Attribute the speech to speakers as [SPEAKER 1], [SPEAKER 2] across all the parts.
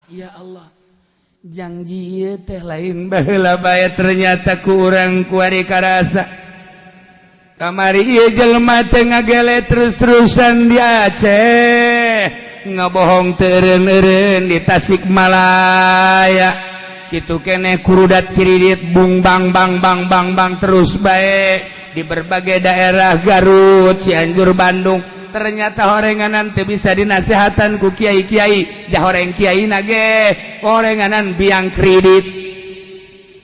[SPEAKER 1] Ya Allah, janji ieu teh lain baheula bae ternyata ku urang kuari karasa. Kamari ieu jelema teh ngagele terus-terusan di Aceh, ngabohong teureun-eureun di Tasikmalaya. Kitu keneh kurudat kiridit bung bang bang bang bang bang terus bae di berbagai daerah Garut, Cianjur, Bandung. Ternyata horenganan teu bisa dinasehatan ku kiai-kiai, jah horeng kiai nage horenganan biang kredit,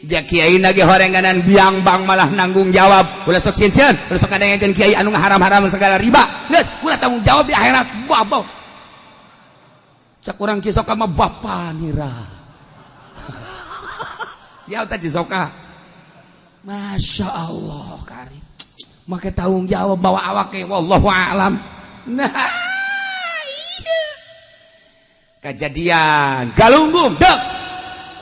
[SPEAKER 1] ja kiai nage horenganan biang bang malah nanggung jawab. Ulah sok sieun-sieun, ulah sok ngadengekeun kiai anu ngaharam-haram segala riba, geus ulah tanggung jawab di akhirat. Babau cak urang Cisoka mah bapa nira sial teh Cisoka. Masya Allah kari make tanggung jawab bawa awak ke wallahu a'lam. Nah iya kejadian Galunggung dek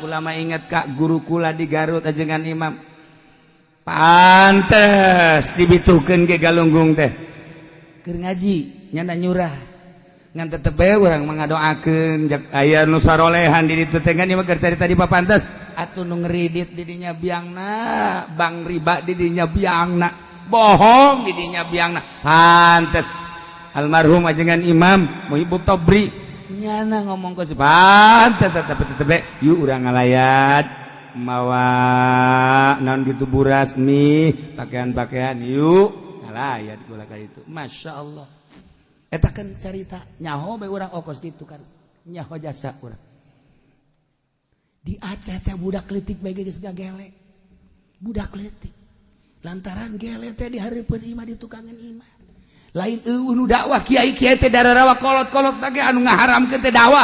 [SPEAKER 1] kula mah inget kak guru kula di Garut ajengan imam pantes dibitukeun ke Galunggung teh keur ngaji nyanda nyurah ngan tetep bae urang mah ngadoakeun jak aya nu sarolehan di ditu teh ngan ieu mah keur tadi papantes atuh nu ngeridit di dinya biangna bang riba di dinya biangna bohong di dinya biangna pantes almarhum ajengan imam Muhibbu Tobri nyana ngomong ke si pantes tapi tetep bae yuk urang ngalayat mawa naon gitu buras mie pakaian-pakaian yuk ngalayat kula ka itu. Masya Allah eta kan carita nyaho bae urang okos gitu kan nyaho jasa urang di Aceh teh budak leutik bae geus gagele budak leutik lantaran gele teh dihareupeun imah ditukangan imah lain eueuh nu dakwah kiai-kiai teh dararawa kolot-kolot lagi anu ngaharamkeun teh dakwah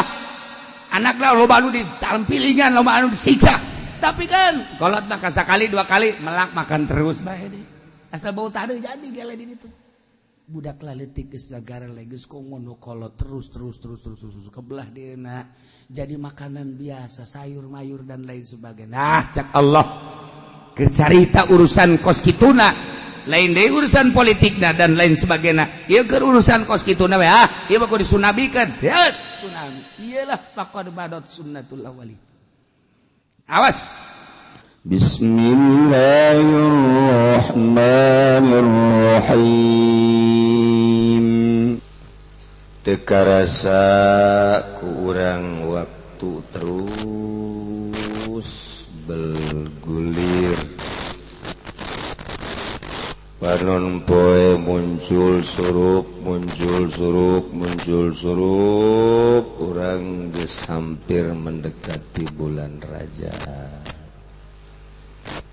[SPEAKER 1] anakna loba anu ditampilingan loba anu disiksa tapi kan kolot mah sakali dua kali melak makan terus bae deh asal bau tade jadi gele di ditu budak laletik geus garele geus ngono kolot terus terus terus terus terus kebelah dieuna jadi makanan biasa sayur mayur dan lain sebagainya. Nah cak Allah keur carita urusan kos kituna lain deui urusan politikna dan lain sebagainya ieu keur urusan kos kituna we ah ieu mah kudu disunabikeun tsunami iyalah faqad badot sunnatul awwalin. Awas.
[SPEAKER 2] Bismillahirrahmanirrahim. Teu karasa ku urang waktu terus bergulir. Panon poe muncul surup, muncul surup, muncul surup. Urang geus hampir mendekati bulan Rajab.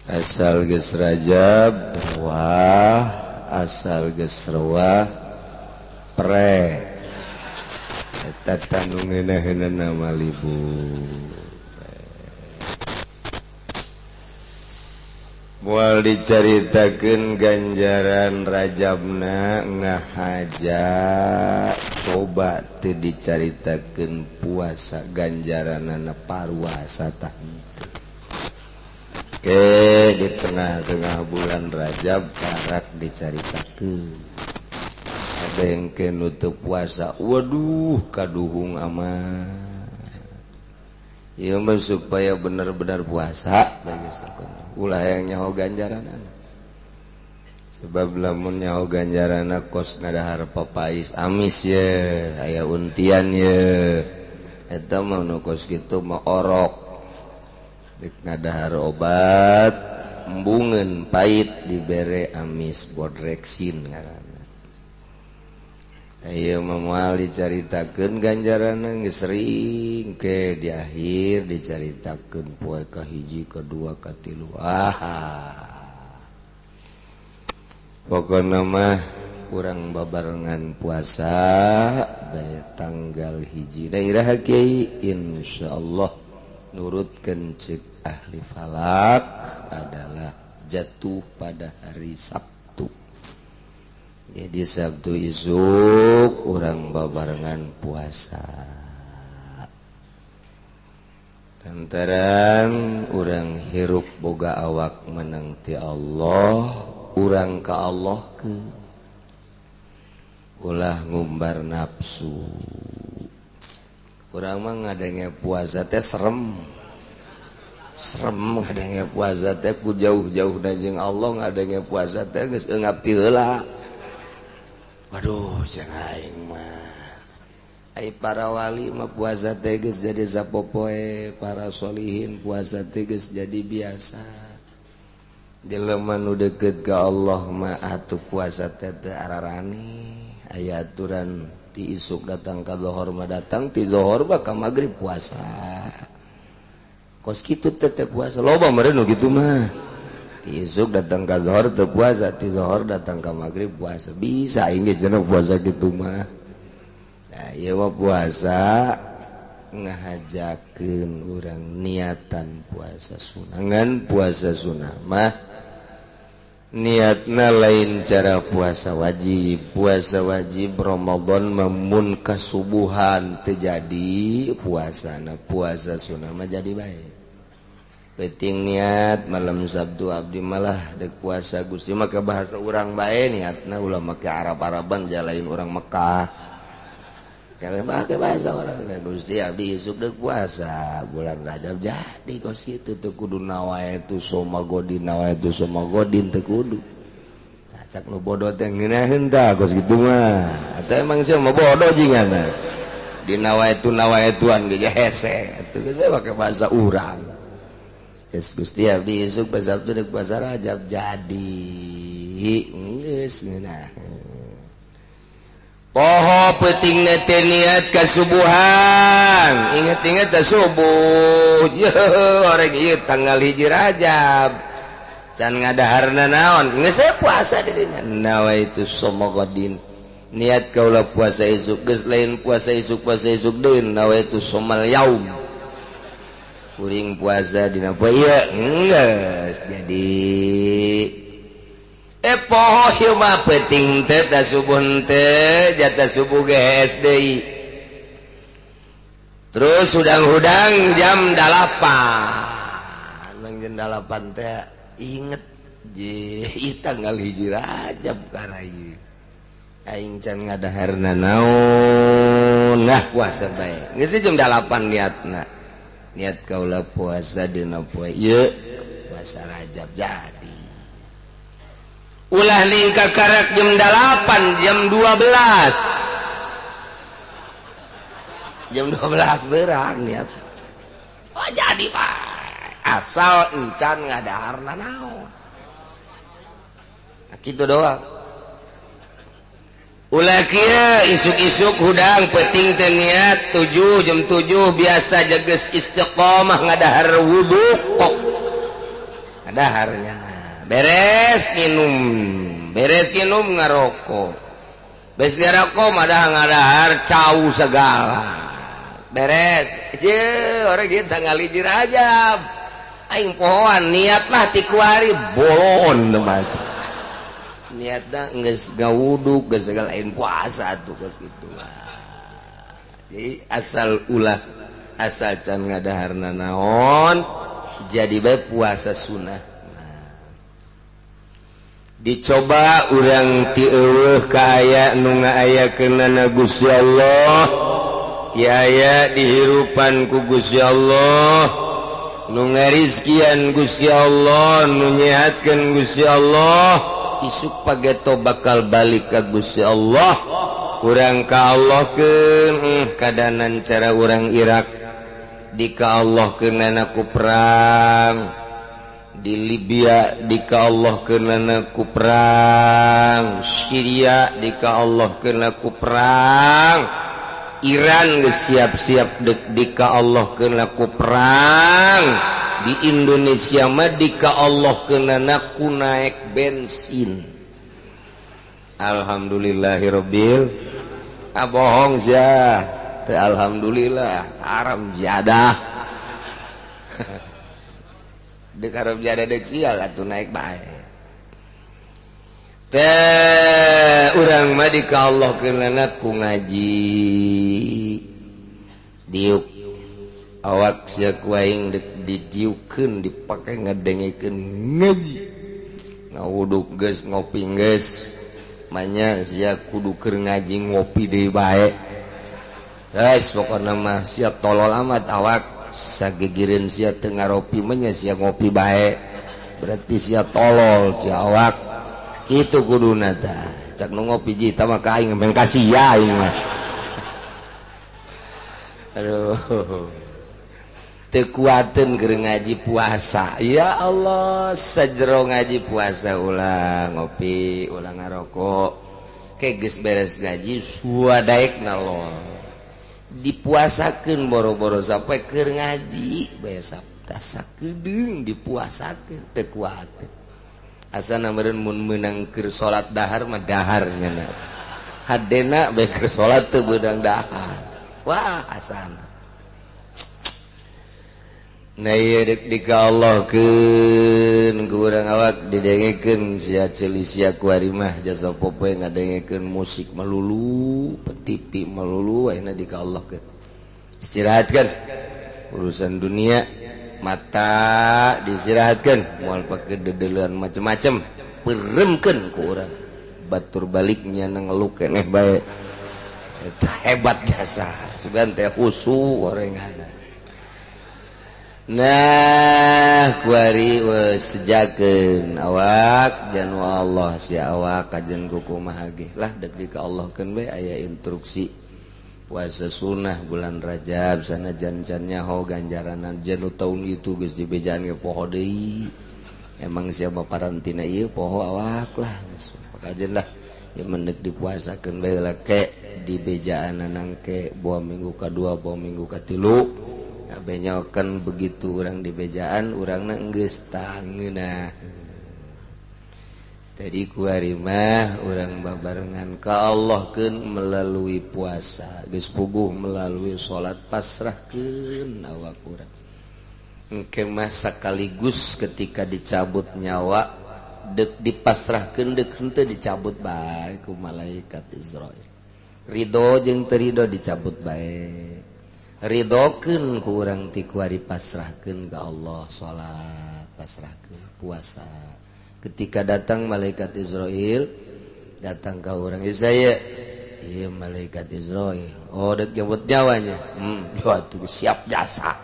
[SPEAKER 2] Asal geus Rajab wah, asal geus rewah pre. Eta tanu ngeunah-eunana mah libur. Moal dicaritakeun ganjaran Rajabna ngahaja coba teu dicaritakeun puasa ganjaranana paruasa tah. Ke di tengah-tengah bulan Rajab karak dicaritakeun. Ada yang ke nutup puasa, waduh kaduhung amat. Ieu mah supaya benar-benar puasa bagi sakono. Ulah yang nyaho ganjaranana. Sebab lamun nyaho ganjaranana kos ngadahar papais amis ye, aya untian ye. Eta mah nu kos kitu mah orok. Dek ngadahar obat embungeun pait dibere amis bodreksin ngaranna. Ayo moal dicaritakeun ganjaranna geus sering ke di akhir dicaritakeun poe kahiji kedua katilu. Ah pokona mah urang babarengan puasa bae tanggal 1 daerah kiai insyaallah nurutkeun ceuk ahli falak adalah jatuh pada hari Sabtu. Jadi Sabtu isuk urang babarengan puasa. Lantaran urang hirup boga awak menang ti Allah, urang ka Allah ke. Ulah ngumbar nafsu. Urang mah ngadenge puasa teh serem. Serem ngadenge puasa teh ku jauh-jauh na jeung Allah, ngadenge puasa teh geus eungap ti heula. Waduh, cenah aing mah. Ai para wali mah puasa teh geus jadi sapopoe, para solihin puasa teh geus jadi biasa. Jelema nu deukeut ka Allah mah atuh puasa teh teu ararani. Aya aturan ti isuk datang ka zohor mah datang, ti zohor mah ka magrib puasa. Kos kitu teh teh puasa loba meureun nu kitu mah. Ti isuk datang ka zohor teu puasa, ti zohor datang ka magrib puasa. Bisa aing ge cenah puasa kitu mah. Nah, ieu mah puasa ngahajakeun urang niatan puasa sunah. Ngan puasa sunah mah niatna lain cara puasa wajib. Puasa wajib Ramadan mun kasubuhan teu jadi puasana, puasa sunah mah jadi bae. Penting niat malam Sabtu abdi malah dek puasa Gusti maka bahasa urang bae niatna ulah make Arab-Araban jalain urang Mekah. Kalau pakai bahasa orang Gusti abdi isuk dek puasa bulan Rajab jadi kos kitu teu kudu nawaitu soma godin nawaitu soma godin teu kudu. Cacak nu bodoh teh ngeunaheun tah kos kitu mah. Atau emang sia mah bodoh jingana. Di nawaitu nawaituan ge hese atuh geus bae make bahasa urang. Geus Gusti abdi isuk Sabtu dek puasa Rajab jadi geus ngeunaheun. Poho peuting teh niat kasubuhan, inget-inget teh subuh. Yeuh, orang ieu tanggal 1 Rajab. Can ngadaharna naon? Geus puasa di dinya. Nawaitu somagodin. Niat kaula puasa isuk geus lain puasa isuk deui nawaitu somal yaum. Kuring puasa dina poe ieu geus jadi. Poho ieu mah peuting teh ta subuh teh jatah subuh geus deui. Terus hudang-hudang jam 8. Nang jam 8 teh inget je tanggal 1 Rajab karai. Aing can ngadaharna naon. Nah puasa bae. Geus jam 8 niatna. Niat kaula puasa dina poe ieu puasa Rajab jadi. Ulah ningka karak jam 8, jam 12. Jam 12 berang niat. Oh jadi pak. Asal encan ngadaharna naon. Nah, kitu doang. Ulah kieu isuk-isuk hudang peuting teh niat 7 jam 7 biasa jages istiqomah ngadahar wudu kok. Ngadaharnya. Beres minum ngarokok, beres ngarokok madah ngadahar cau segala, beres, je orang gitu tanggal 1 Rajab, aing pohoan niatlah ti kuari bolon teman, niatna geus ngawudu geus segala aing puasa tuh geus kitu mah, jadi asal ulah asal can ngadaharna naon, jadi bae puasa sunah. Dicoba urang ti eueuh ka aya nu ngaayakeunana Gusti Allah, ti aya dihirupan ku Gusti Allah, nu ngarizkian Gusti Allah, nu nyehatkeun Gusti Allah, isuk pageto bakal balik ka Gusti Allah. Urang ka Allah keun kadanan cara urang Irak di ka Allah keunana ku perang. Di Libya dika Allah kena ku perang, Syria dika Allah kena ku perang, Iran geus siap-siap dek dika Allah kena ku perang, di Indonesia mah dika Allah kena ku naik bensin. Alhamdulillahirabbil ah bohong sia teh alhamdulillah haram jadah. Dek haram jadah dek sial atuh naik bae. Teh urang mah dika Allah keunana ku ngaji. Diuk awak sia ku aing dek didiukeun dipake ngadengekeun ngaji. Ngawuduk geus ngopi geus. Manya sia kudu keur ngaji ngopi deui bae. Guys, pokokna mah sia tolol amat awak sagegireun sia teu ngaropi mah nya sia ngopi bae. Berarti sia tolol sia awak. Kitu kuduna tah. Cak nu ngopi jita mah ka aing mah ka sia aing mah. Aduh. Teu kuateun keur ngaji puasa. Ya Allah, sajero ngaji puasa ulah ngopi, ulah ngarokok. Ke geus beres ngaji suadaekna lol. Dipuasakeun boro-boro sampai keur ngaji bae sabta sakedeung dipuasakeun teu kuateun. Asana meureun mun meunang keur salat dahar mah dahar nya. Hadena bae keur salat teu beunang dahar. Wah, asana. Nah ieu deuk dika Allahkeun ku urang awak didengekeun sia ceuli sia kuari mah jasa popoe ngadengekeun musik melulu, TV melulu ayeuna dika Allahkeun. Istirahatkeun urusan dunia, mata diistirahatkeun, moal pake dedeuleun macem-macem, peuremkeun ku urang. Batur baliknya ngeluh keneh bae. Eta hebat jasa, sugan teh khusu orenganna. Nah kuari sejakeun awak janu Allah sia awak kajen kumaha ge lah dek di ka Allah keun bae aya instruksi puasa sunnah bulan Rajab sanajan can nyaho ganjaranan janu taun itu geus dibejaan ge poho deui emang sia parantina ieu poho awak lah geus kajen lah ieu mendek dipuasakeun bae lah ke dibejaan nangke buah minggu kadua buah minggu katilu benyokan begitu orang di bejaan orang nanggeus tangeunah. Tadi kuari mah urang babarengan ka Allah keun melalui puasa geus puguh melalui salat pasrahkeun awak urang. Engke mah sakaligus ketika dicabut nyawa deuk dipasrahkeun deuk henteu dicabut bae ku malaikat Israil. Ridho jeung teu ridho dicabut bae. Ridhokeun ku urang ti kuari pasrahkeun ka Allah salat pasrahkeun puasa. Ketika datang malaikat Israil datang ka urang saya ieu malaikat Israil oh dek nyebut nyawanya tuh siap jasa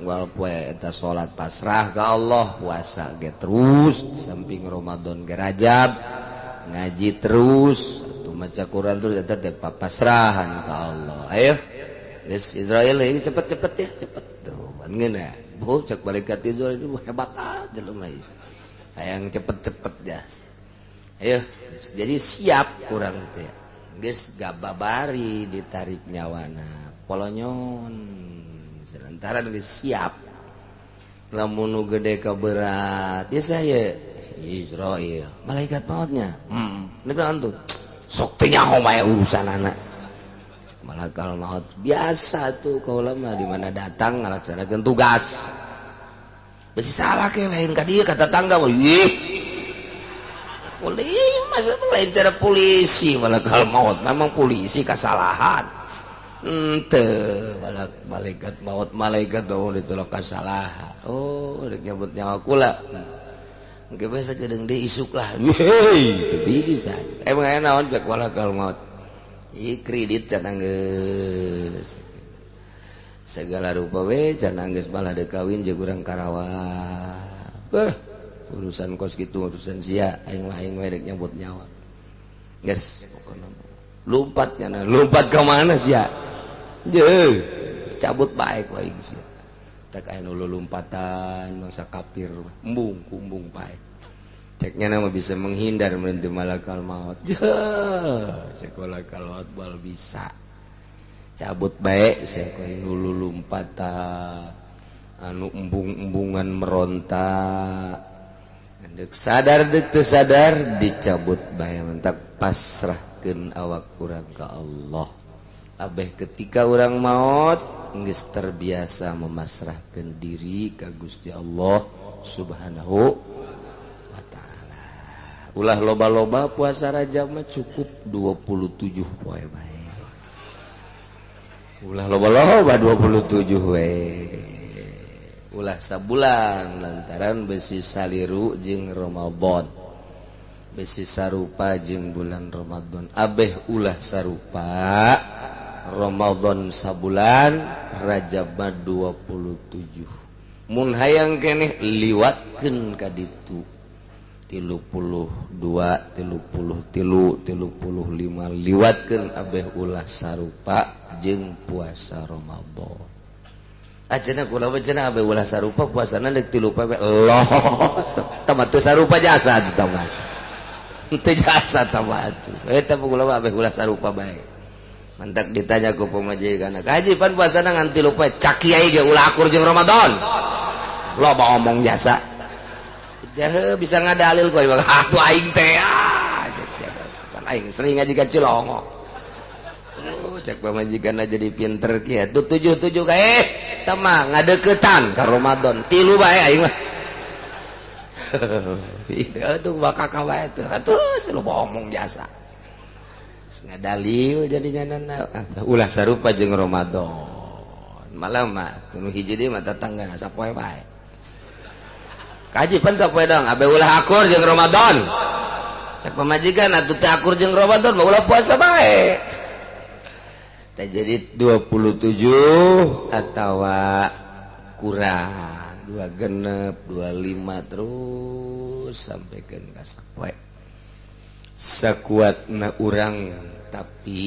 [SPEAKER 2] unggal poe eta salat pasrah ka Allah puasa ge terus samping Ramadan ge Rajab ngaji terus atuh maca Quran terus eta teh pasrahan ka Allah. Ayo geus Israel ini cepet-cepet ya cepet tuh ban ngeunah bu cek malaikat Israel itu hebat aja jelema ieu hayang cepet-cepet ya ayo jadi siap kurang teh geus gababari ditarik nyawana polonyon sementara geus siap lamun nu gede ka berat ya saya Israel malaikat mautnya neuk tuh sok teh nyaho bae urusanana. Malakal maut biasa tuh kaula mah di mana datang ngalaksanakeun tugas. Besi salah ke lain ka dieu ka tetangga ih. Polisi masa lain cara polisi malakal maut memang polisi kasalahan. Henteu malaikat maut malaikat maut ditolak kasalahan. Oh rek nyebut nyawa kula. Engke bae sakedeung deui isuk lah. Heuy teu bisa. Emang aya naon cek malakal maut. I kredit can anggeus segala rupa we can anggeus malah deuk kawin jeung urang Karawang. Urusan kos kitu urusan sia aing mah aing we rek nyabut nyawa. Geus pokona lompat nya lompat ka mana sia? Jeuh cabut bae ku aing sia. Tak aya nu lompatan mangsa kafir embung kumbung pae. Ceknya nama bisa menghindar menentu malakal maut. Cek malakal maut bal bisa. Cabut baik saya kau nulu lompatan, anu embung-embungan meronta. Dek sadar dek teu sadar dicabut bae mentak pasrahkeun awak urang ka Allah. Abeh ketika urang maut geus terbiasa memasrahkeun diri ka Gusti Allah Subhanahu. Ulah loba-loba puasa Rajab mah cukup 27 poe bae. Ulah loba-loba 27 we. Ulah sabulan lantaran besi saliru jeung Ramadan. Besi sarupa jeung bulan Ramadan. Abeh ulah sarupa Ramadan sabulan, Rajab 27. Mun hayang keneh liwatkeun ka ditu 32, 33, 35 liwatkeun abeh ulah sarupa jeung puasa Ramadan. Acenah kula cenah abeh ulah sarupa puasana deuk 3 poe los. Tah mah teu sarupa jasa atuh tah mah. Teu jasa tah mah atuh. Eta kula mah abeh ulah sarupa bae. Mantak ditanya ku pamajikan, "Kaji pan puasana ngan 3 poe, cak kiai ge ulah akur jeung Ramadan." Loba omong jasa. Jahe bisa ngadalil kowe atuh aing teh. Pan aing sering ngaji ka Cilongo. Cek pamajikan jadi pinter kieu. Tuh 77 kae teh mah ngadeukeutan ka Ramadan. 3 bae aing mah. Itu bakal bae tuh. Atuh loba omong jasa. Ngadalil jadinya nana ulah sarupa jeung Ramadan. Malah mah tunu hiji deui mah tetangga sapoe bae. Kaji pan sapoe dong abe ulah akur jeung Ramadan. Cek pamajikan atuh teu akur jeung Ramadan mah ulah puasa bae. Teh jadi 27 atawa kurang 2 genep 25 terus sampaikan ka sapoe. Sakuatna urang tapi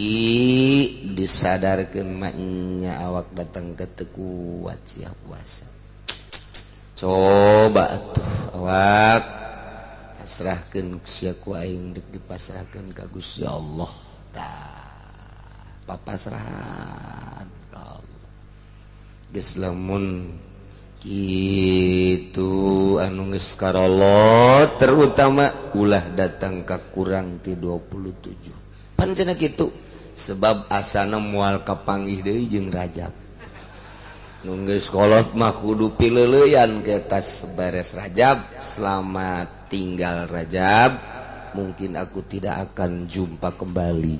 [SPEAKER 2] disadarkeun maknya awak datang ke teu kuat sia puasa. Coba atuh awak pasrahkeun sia ku aing deuk dipasrahkeun ka Gusti Allah. Tah papasrahan ka Allah. Geus lamun kitu anu geus karolot terutama ulah datang ka kurang ti 27. Pan cenah kitu sebab asana moal kapanggih deui jeung Rajab. Nu geus kolot mah kudu pileuleuyan ke tas beres Rajab, selamat tinggal Rajab, mungkin aku tidak akan jumpa kembali.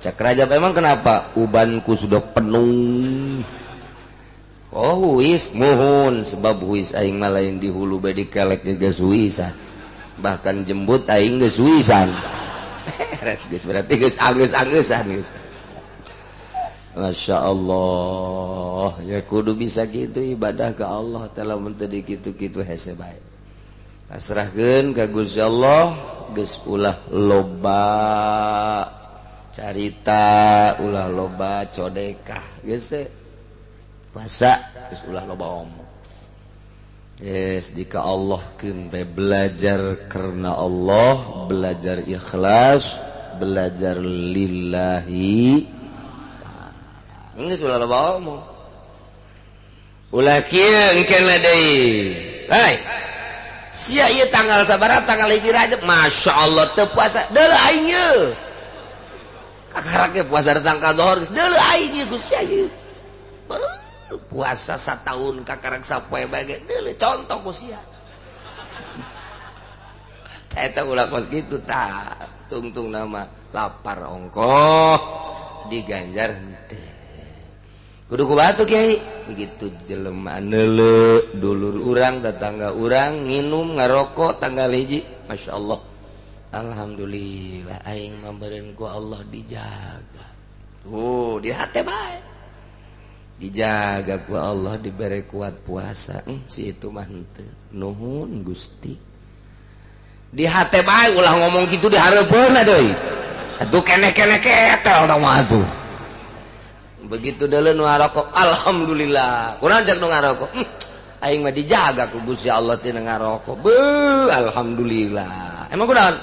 [SPEAKER 2] Cak Rajab emang kenapa? Ubanku sudah penuh. Oh huis muhun sebab huis aing mah lain di hulu bae dikelek geus huisan. Bahkan jembut aing geus huisan. Beres geus berarti geus anggeus-angeusan geus. Masya Allah, ya kudu bisa gitu ibadah ke Allah teh lamun teu dikitu-kitu hese bae. Pasrahkeun ka Gusti Allah geus ulah loba carita, ulah loba codekah geus puasa geus ulah loba omong. Yes, dika Allah keun bae belajar karena Allah, belajar ikhlas, belajar lillahi. Geus ulah loba omong. Ulah kieu engkeuna deui. Hei. Sia ieu tanggal sabaraha tanggal 1 Rajab, Masya Allah teu puasa. Deuleu aing ieu. Kakarak ge puasa datang ka zuhur geus deuleu aing ieu Gusti ieu. Puasa satahun kakarak sapoe bae ge deuleu contoh ku sia. Eta ulah kos kitu tah. Tungtung nama lapar ongkoh diganjar henteu. Kudu ku batu kiai begitu jelema neuleu dulur urang tetangga urang nginum ngarokok tanggal 1 Masya Allah. Alhamdulillah aing mambeureun ku Allah dijaga. Tuh di hate bae. Dijaga ku Allah dibere kuat puasa. Si itu mah henteu. Nuhun Gusti. Di hate bae ulah ngomong kitu di hareupeunna deui. Atuh keneh-keneh ketel tah mah atuh. Begitu deuleu nu ngarokok, alhamdulillah. Kunaon cek nu ngarokok? Aing mah dijaga ku Gusti Allah tina ngarokok. Beuh, alhamdulillah. Emang kunaon?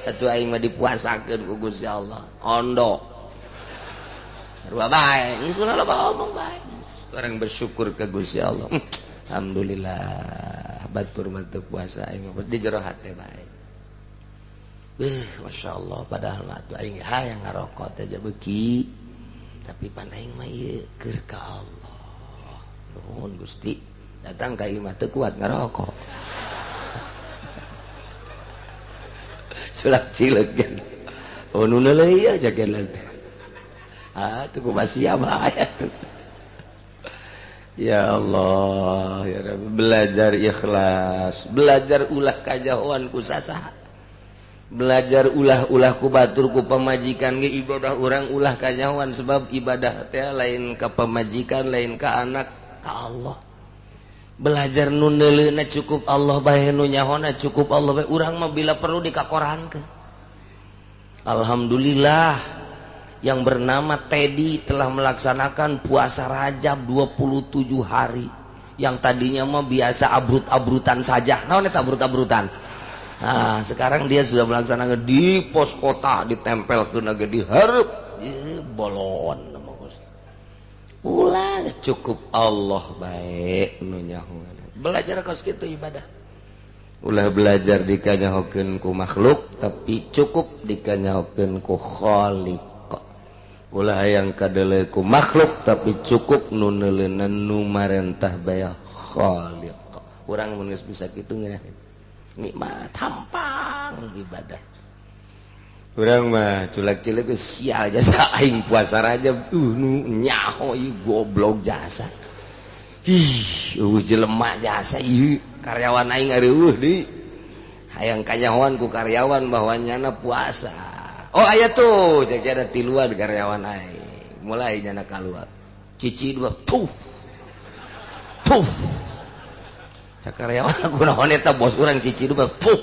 [SPEAKER 2] Atuh aing mah dipuasakeun ku Gusti Allah. Ondo. Sarua bae, geus ulah loba omong bae. Orang bersyukur ke Gusti Allah. Alhamdulillah, batur mah teu puasa aing mah di jero hate bae. Beuh, masyaallah padahal mah atuh aing hayang ngarokok teh beuki. Tapi pan aing mah ieu keur ka Allah. Nuhun Gusti, datang ka imah teu kuat ngarokok. Sulap cileuk kan. Oh nu leuleuy ieu jageun teh. Ah teu kumaha bae atuh. Ya Allah, ya Rabbi, belajar ikhlas, belajar ulah kajahoan ku sasaha. Belajar ulah-ulah ku batur ku pamajikan ge ibadah urang ulah kanyahoan sebab ibadah teh lain ka pamajikan lain ka anak ka Allah. Belajar nu neuleuna cukup Allah bae nu nyahona cukup Allah bae urang mah bila perlu dikakorankeun. Alhamdulillah yang bernama Teddy telah melaksanakan puasa Rajab 27 hari. Yang tadinya mah biasa abrut-abrutan saja. Naon eta abrut-abrutan? Nah, sekarang dia sudah melaksanakan di pos kota ditempel ke naga diharap bolon. Ulah cukup Allah baik nu nyaho. Belajar kos kitu ibadah. Ulah belajar dikanyahokeun ku makhluk tapi cukup dikanyahokeun ku Khaliq. Ulah hayang kadeuleu ku makhluk tapi cukup nu neuleunan nu marentah bae Khaliq. Urang mun geus bisa kitu ngeunah. Nikmat hampang ibadah. Urang mah culak-cilik sial jasa aing puasa Rajab nu nyaho ieu goblok jasa. Ih, eueuh jelema jasa ieu karyawan aing areueuh deui. Hayang kanyahoan ku karyawan bahwa nyana puasa. Oh aya tuh cek ada tiluan karyawan aing. Mulai nyana kaluar. Cici dua tuh. Tuh. Cak karyawan aku naon eta bos urang cici dua tuh.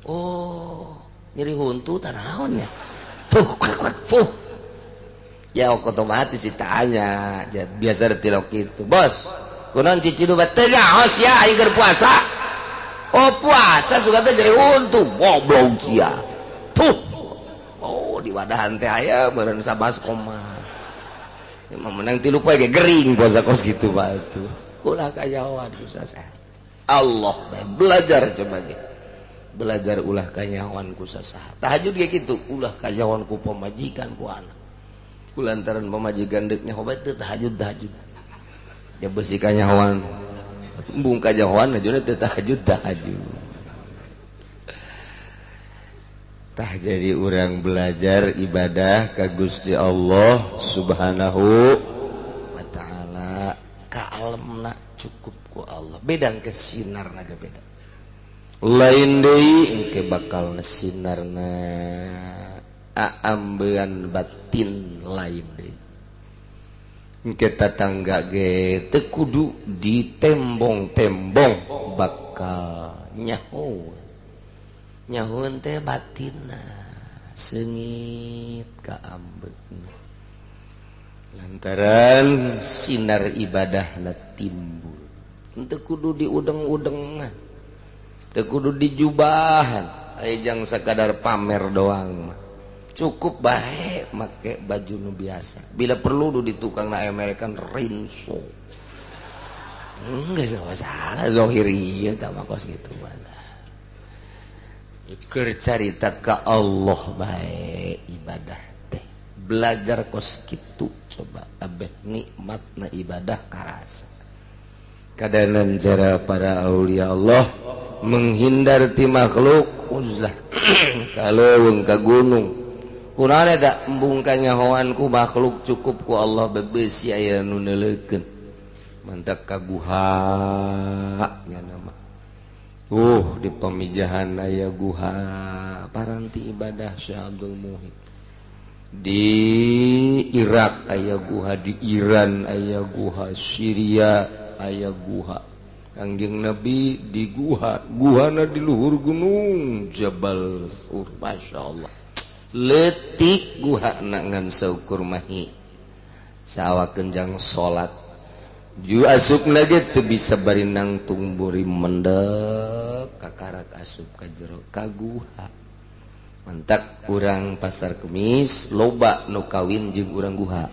[SPEAKER 2] Oh, nyeri huntu tanaon nya. Tuh, tuh. Ya otomatis ditanya, biasa tilok itu. Bos, kunaon cici dua teu nyaos ya aing keur puasa. Oh, puasa suka teh nyeri huntu, goblok sia. Tuh. Oh, di wadahan teh aya meureun 11 koma. Ya mah menang 3 poe ge gering puasa kos kitu mah tuh. Ulah kanyahoan ku saha. Allah belajar coba ge. Belajar ulah kanyahoan ku saha. Tahajud ge kitu, ulah kanyahoan ku pamajikan ku anak. Kulantaran pamajikan deuk nyaho bae teu tahajud-tahajud. Ya beusi kanyahoan. Embung kanyahoan aja teu tahajud-tahajud. Tah jadi urang belajar ibadah ka Gusti Allah Subhanahu wa taala. Ka alamna cukup ku Allah. Beda ke sinarna ge beda. Lain deui engke bakal sinarna aambean batin lain deui. Engke tatangga ge teu kudu ditembong-tembong bakal nyaho. Nyahoeun teh batinna seungit ka ambeuna. Lantaran sinar ibadahna timbul. Teu kudu diudeng-udeng mah. Teu kudu dijubahan, aya jang sakadar pamer doang mah. Cukup bae make baju nu biasa. Bila perlu du di tukang na American rinso. Geus salah zahir ieu tah mah kos kitu mah. Keur carita ka Allah bae ibadah teh. Belajar kos kitu coba abeh nikmatna ibadah karasa. Kadanan cara para aulia Allah menghindar ti makhluk uzlah kaleuweung ka gunung. Kunaon eta embung kanyahoan ku makhluk cukup ku Allah bebeusi aya nu neuleukeun. Mantak ka guha nya mah. Di pemijahan aya guha paranti ibadah Syekh Abdul Muhyi. Di Irak aya guha, di Iran aya guha, Syria aya guha. Kangjeng Nabi di guha, guhana di luhur gunung Jabal Thur. Masya Allah. Letik guha ngan saukur mahi. Sawakeun jang salat. Ju asup lagi teu bisa bari nangtung buri mendek kakarak asup ka jero ka guha. Mantak urang Pasar Kemis loba nu kawin jeung urang guha.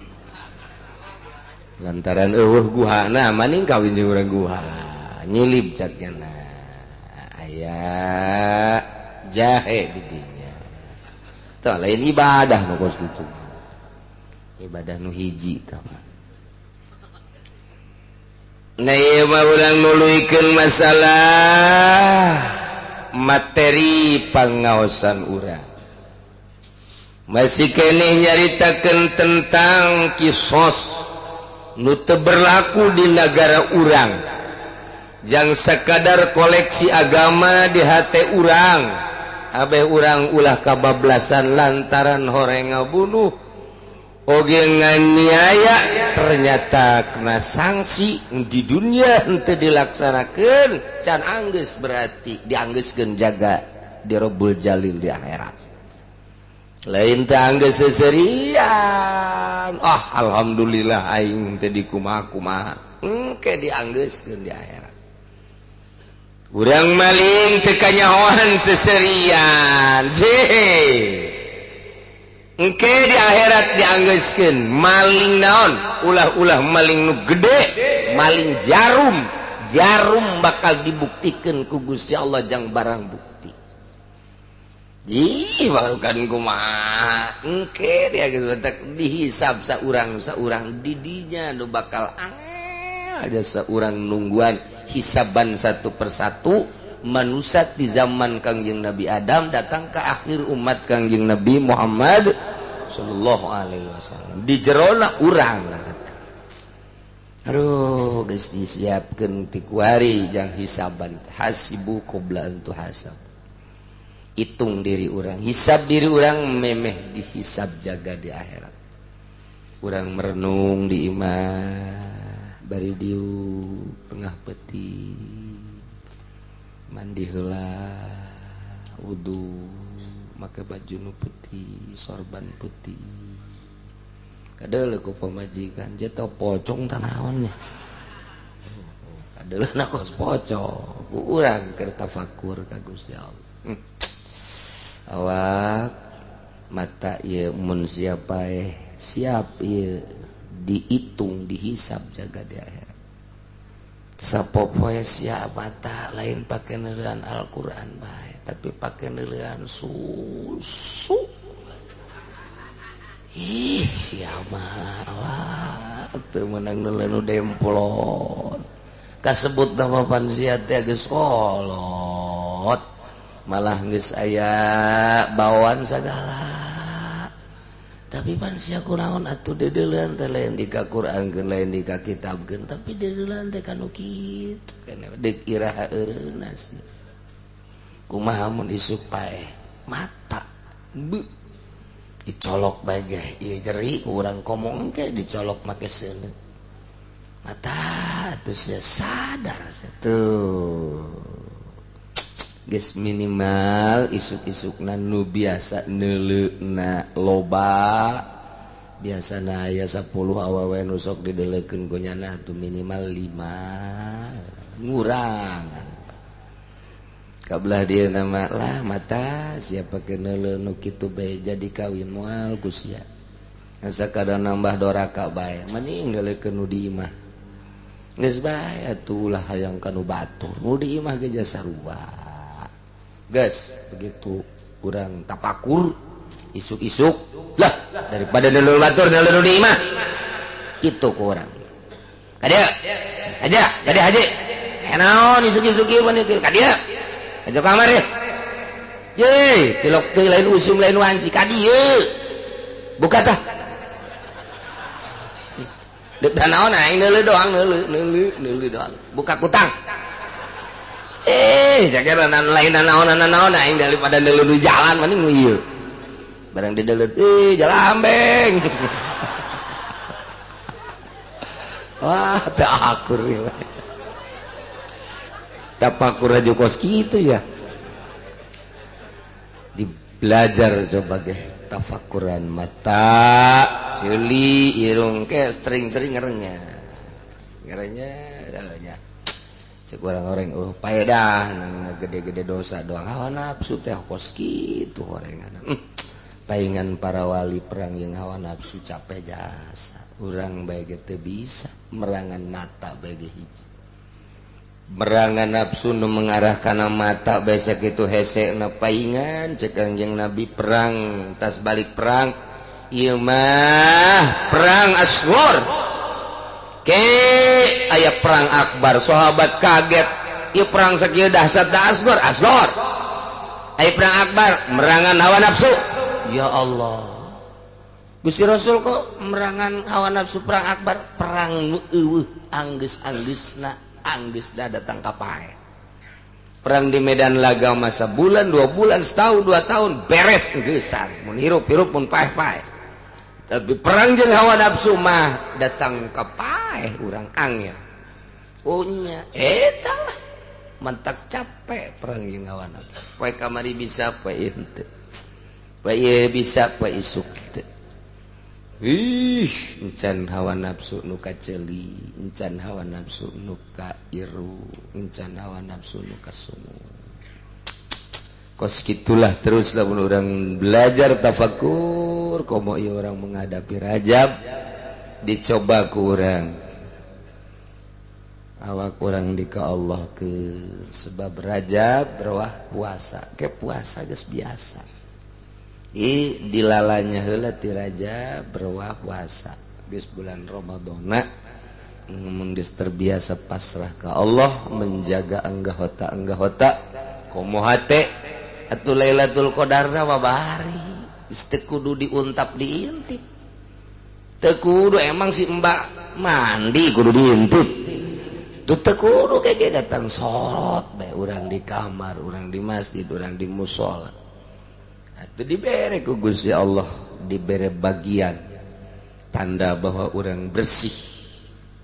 [SPEAKER 2] Lantaran eueuh guhana maning kawin jeung urang guha. Nyilib caknya aya jahe di dinya. Tah lain ibadah nu kos kitu. Ibadah nu hiji tah mah. Nah ieu mah urang nuluykeun masalah materi pangaosan urang. Masih keneh nyaritakeun tentang kisos nu teu berlaku di nagara urang. Jang sekadar koleksi agama di hate urang Abe urang ulah kabablasan lantaran horeng ngabunuh oge nganiaya ternyata kena sanksi di dunia henteu dilaksanakeun can anggeus berarti dianggeuskeun jaga di Rabbul Jalil di akhirat. Lain teh anggeus seserian. Ah alhamdulillah aing teh dikumaha-kumaha. Engke dianggeuskeun di akhirat. Urang maling teu kanyahoan seserian. Je. Engke di akhirat dianggeuskeun maling naon? Ulah-ulah maling nu gede, maling jarum. Jarum bakal dibuktikeun ku Gusti Allah jang barang bukti. Ih, barukan kumaha. Engke dia geus batak dihisab saurang-saurang didinya nu bakal angel aja saurang nungguan hisaban satu persatu manusia di zaman Kangjeng Nabi Adam datang ke akhir umat Kangjeng Nabi Muhammad sallallahu alaihi wasallam. Di jerona urang. Aduh, geus disiapkeun ti kuari jang hisaban hasibu qabla an tuhasab. Hitung diri orang, hisab diri orang memeh dihisab jaga di akhirat. Urang merenung di imah bari diuk tengah peti mandi heula wudu make baju nu putih sorban putih kadeuleu ku pamajikan jatuh pocong tanaonnya kadeuleu kos pocong ku urang keur tafakur ka Gusti Allah. Awak mata ieu mun siapa siap ieu dihitung dihisab jaga di akhirat. Sapopoe siap mata lain pake neuleuan Al-Qur'an bae tapi pake neuleuan susu. Ih siapa awak teu meunang neuleuan nu demplon. Kasebut nama pan sia teh geus kolot. Malah geus aya bawaan sagala tapi pan sia kunaon atuh deudeuleun teh lain di ka Quran keun lain di ka kitab keun tapi deudeuleun teh kanu kitu keneh deuk iraha eureunna sia kumaha mun isuk paeh mata beuh dicolok bae ge ieu jeri urang komong ke dicolok make seuneu mata atuh sia sadar sia tuh geus minimal isuk-isukna nu biasa neuleuna loba biasana aya 10 awewe nu sok dideulekeun ku nyana atuh minimal 5 ngurangan kabelah dia nama lah mata siapa ke neuleu nu kitu bae jadi kawin moal ku sia sakadar nambah doraka bae mending neulekeun nu di imah geus bae atuh ulah hayang ka nu batur nu di imah ge sarua. Guys, begitu kurang tapakur isuk-isuk lah daripada neuleuh batur neuleuh di imah kitu kurang ka dieu aja jadi haji naon isuk-isuk ieu mah ka dieu aja kamar ye ye tilok teh lain usum lain wanci ka dieu buka tah deuk da naon aing neuleuh doang neuleuh neuleuh neuleuh doang buka kutang. Jaga lain naon aing daripada neuleuh di jalan mending nu ieu. Barang dideuleuh jalan ambeng. Wah, teu akur ieu. Tapakur aja kos kitu ya. Dibelajar sebagai tafakuran mata, ceuli, irung ke sering-sering ngerenya. Ngerenya nya. Cek orang-orang oh paedah gede-gede dosa doang hawa nafsu teh kos kitu horengan. Paingan para wali perang yang hawa nafsu capek jasa. Urang bae ge teu bisa merangan mata bae ge hiji. Merangan nafsu nu mengarah kana mata bae sakitu hesena paingan cek Kangjeng Nabi perang tas balik perang ieu mah perang asghar. Ke aya perang akbar sahabat kaget ieu perang sakieu dahsyat da asghar asghar aya perang akbar merangan hawa nafsu ya Allah Gusti Rasul kok merangan hawa nafsu perang akbar perang nu eueuh anggeus-anggeusna anggeusna datang ka pae Perang di medan laga masa bulan, 2 bulan, setahun, 2 tahun beres geusan. Mun hirup hirup, mun paeh paeh. Tapi perang jeung hawa nafsu mah datang ka paeh urang angel. Oh nya, eta lah mantak capek perang jeung hawa nafsu. Poe kamari bisa, poe ieu henteu. Poe ieu bisa, poe isuk teu. Ih, encan hawa nafsu nu kaceuli, encan hawa nafsu nu ka iru, encan hawa nafsu nu kasungu. Kos gitulah terus lamun urang belajar tafakur, komo ieu urang menghadapi Rajab, dicoba ku urang. Awak urang di ka Allah ke sebab Rajab rawah puasa, ke puasa geus biasa. I dilalanya heula ti Rajab berwah puasa geus bulan Ramadana mun geus terbiasa pasrah ka Allah, menjaga anggota anggota, komo hate atuh. Lailatul Qadarna mah bari geus teu kudu diuntap, diintip teu kudu. Emang si mbak mandi kudu diintip tuh? Teu kudu. Kayak datang sorot bae urang di kamar, urang di masjid, urang di musola. Atuh dibere ku Gusti Allah, dibere bagian tanda bahwa orang bersih.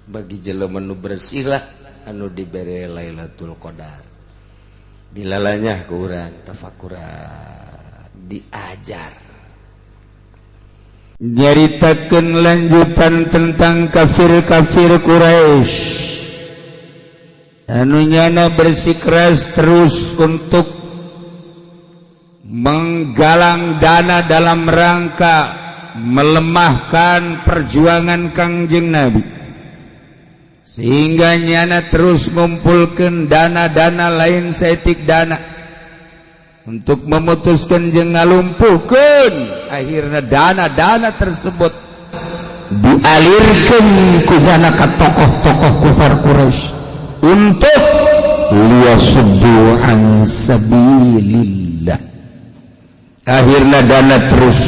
[SPEAKER 2] Bagi jelema nu bersih lah anu dibere Lailatul Qadar. Dilalanya ku urang tafakuran, diajar.
[SPEAKER 1] Nyaritakeun lanjutan tentang kafir-kafir Quraisy anu nyana bersikeras terus untuk menggalang dana dalam rangka melemahkan perjuangan Kangjeng Nabi, sehingga nyana terus ngumpulkan dana-dana, lain saeutik dana, untuk memutuskan jeung ngalumpuhkeun. Akhirnya dana-dana tersebut dialirkan ku dana ke tokoh-tokoh kufar Quraisy untuk liyasuddu an sabilillah. Akhirnya dana terus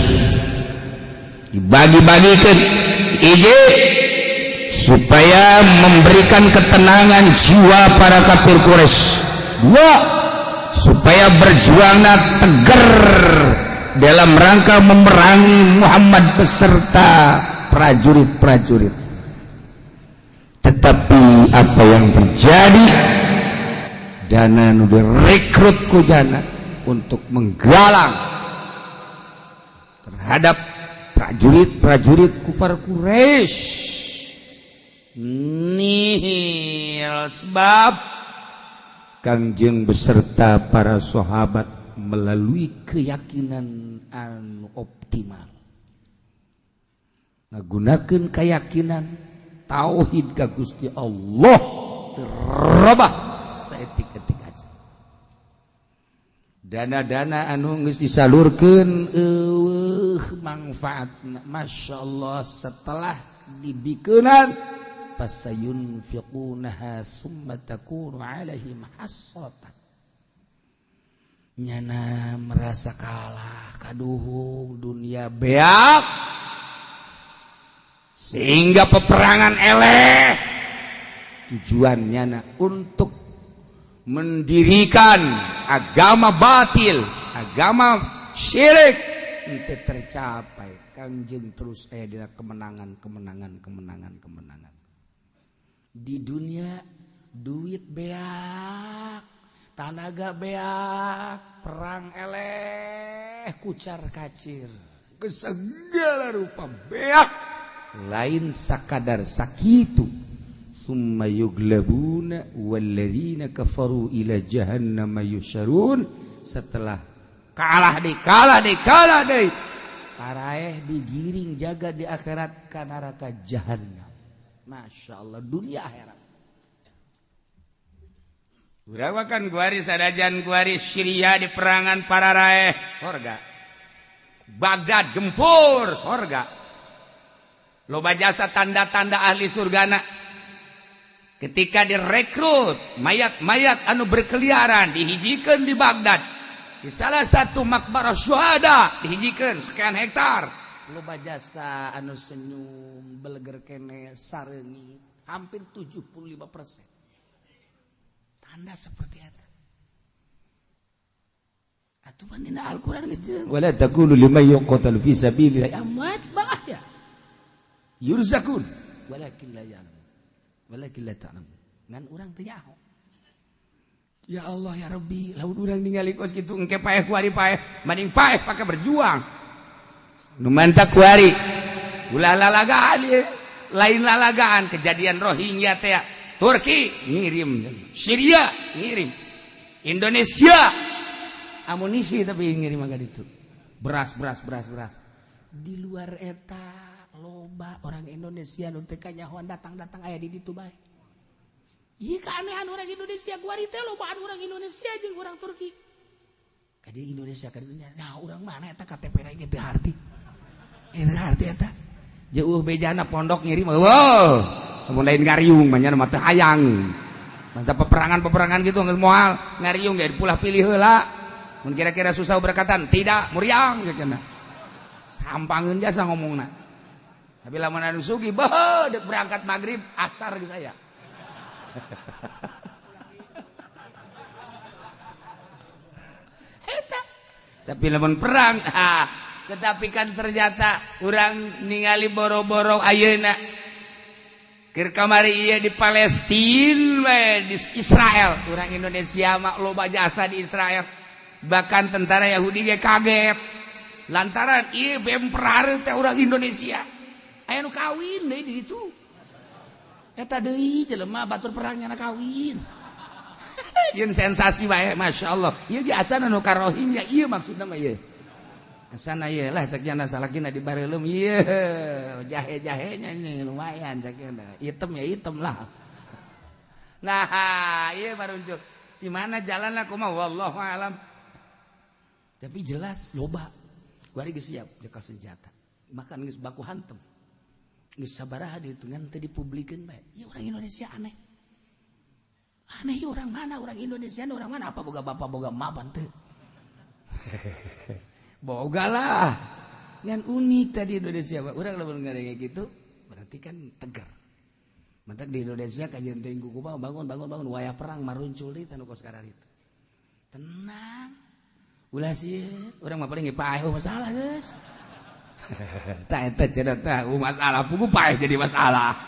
[SPEAKER 1] dibagi-bagikan ije supaya memberikan ketenangan jiwa para kafir Quraisy, dua, supaya berjuang tegar dalam rangka memerangi Muhammad beserta prajurit-prajurit. Tetapi apa yang terjadi? Dana nu direkrut ku dana untuk menggalang terhadap prajurit-prajurit kufar Quraisy nihil, sebab Kangjeng beserta para sahabat melalui keyakinan anu optimal ngagunakeun keyakinan tauhid ka Gusti Allah, terobah saeutik-etik aja. Dana-dana anu geus disalurkeun eueuh manfaatna. Masya Allah, setelah dibikeunan, fasayunfiqunaha summa takunu alaihim hasratan, nyana merasa kalah, kaduhung dunia beak, sehingga peperangan eleh. Tujuannya na untuk mendirikan agama batil, agama syirik, itu tercapai. Kanjeng terus dina kemenangan, kemenangan, kemenangan, kemenangan di dunia. Duit beak, tanaga beak, perang eleh, kucar kacir ke segala rupa beak. Lain sakadar sakitu, summa yuglabuna walladzina kafaru ila jahannama yusyarun. Setelah kalah deh, kalah deh, kalah deh, paraeh digiring jaga di akhirat ka neraka jahannam. Masya Allah, dunia akhirat. Urang kan kuari sadajan kuari Syria di perangan para raeh sorga. Baghdad gempur sorga. Loba jasa tanda-tanda ahli surgana. Ketika direkrut mayat-mayat anu berkeliaran dihijikan di Baghdad. Di salah satu makbarah syuhada dihijikan sekian hektar. Loba jasa anu senyum beleger kene sareungi hampir 75%. Tanda seperti itu. Atuh pan dina Al-Qur'an geus jelas. Wala taqulu liman yuqtalu fi sabilillah amwat bal ahya. Yurzakun walakin la ya'lamun. Walakin la ta'lamun. Ngan urang teu nyaho. Ya Allah ya Rabbi, lamun urang ningali kos kitu engke paeh kuari paeh, mending paeh pake berjuang. Nu mantak kuari. Ulah lalagaan ieu. Lain lalagaan kejadian Rohingya teh. Turki ngirim, Syria ngirim, Indonesia amunisi tapi ngirim agak itu. Beras beras beras beras. Di luar eta loba orang Indonesia nu teu kanyahoan datang-datang aya di ditu bae. Ieu keanehan orang Indonesia kuari teh lobaan orang Indonesia jeung orang Turki. Ka di Indonesia ka ditu, nah urang mana eta KTP na ge teu harti. Teu harti eta. Jauh bejana pondok ngirim, wow. Mun lain ngariung mah nya mah teu hayang. Masa peperangan-peperangan gitu geus moal ngariung ge dipulah pilih heula. Mun kira-kira susah berkatan, tidak muriang cenah. Sampangeun jasa ngomongna. Tapi lamun anu sugih beuh deuk berangkat maghrib asar geus aya. Eta. Tapi lamun perang, ah, tetapi kan ternyata urang ningali boro-boro ayeuna. Keur kamari ieu di Palestina we di Israel, urang Indonesia mah loba jasa di Israel. Bahkan tentara Yahudi ge kaget. Lantaran ieu bem perare teh urang Indonesia. Aya nu kawin deui di ditu. Eta deui jelema batur perang nyana kawin. Yeun sensasi bae masyaallah. Ieu ge asana nu ka Rohingya ieu maksudna mah ieu. Asana ieu lah cek nyana salakina di bareulem ieu jahe-jahenya ini lumayan cek nyana. Item ya item lah. Nah, ieu marunjuk. Di mana jalanna kumaha wallahu alam. Tapi jelas loba. Kuari geus siap jekal senjata. Makan geus baku hantem. Geus sabaraha dihitungan teu dipublikeun bae. Ieu orang Indonesia aneh. Aneh ieu orang mana? Orang Indonesia orang mana? Apa boga bapak boga emak pan teu? Boga lah. Ngan unik tadi Indonesia. Urang lamun ngadenge kitu berarti kan tegar. Mantak di Indonesia kajian teuing kumaha bangun bangun bangun wayah perang maruncul deui tanu kos kararitu. Tenang. Ulah sieun, urang mah paling ge paeh masalah geus. Tah eta cenah tah masalah pugu paeh jadi masalah.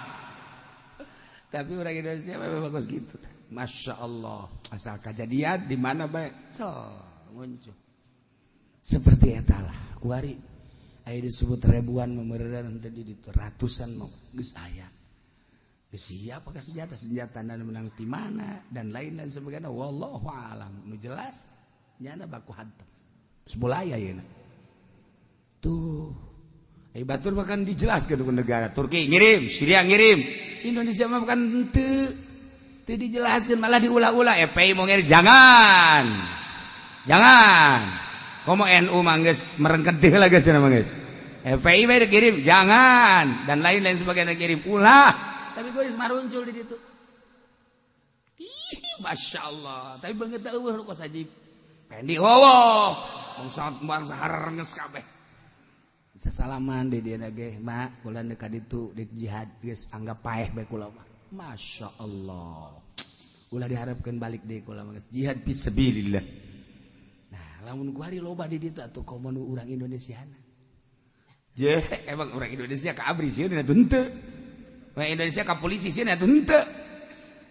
[SPEAKER 1] Tapi orang Indonesia memang bagus gitu. Masya Allah, asal kejadian di mana bae, cel muncul. Seperti eta lah, kuari aya disebut ribuan memereunan tadi di ratusan mau geus aya. Geus siap pakai senjata, senjata dan menang di mana dan lain dan sebagainya. Wallahu alam. Nu jelas nyana baku hantam. Sebulaya yeuna. Tuh. Batur bahkan dijelaskan ke negara Turki ngirim, Syria ngirim, Indonesia mah bukan teu dijelaskan malah diulah-ulah. FPI mau ngirim jangan, jangan. Komo NU mah geus merengket deui lah geus cenah mah geus. FPI bae dikirim jangan dan lain-lain sebagainya kirim ulah. Tapi gue geus maruncul di ditu. Ih, masya Allah. Tapi banget eueuh kos haji Pendi wowo. Bangsa bangsa harenges kabeh. Sasalaman di dia ge mak kula deuk ka ditu di jihad geus anggap paeh bae kula mah. Masya Allah. Ulah diharapkeun balik deui kula mah geus jihad fisabilillah. Nah, lamun kuari loba di ditu atuh komo nu urang Indonesiana. Je, emang urang Indonesia ka ABRI sieun atuh henteu. Urang Indonesia ka polisi sieun atuh henteu.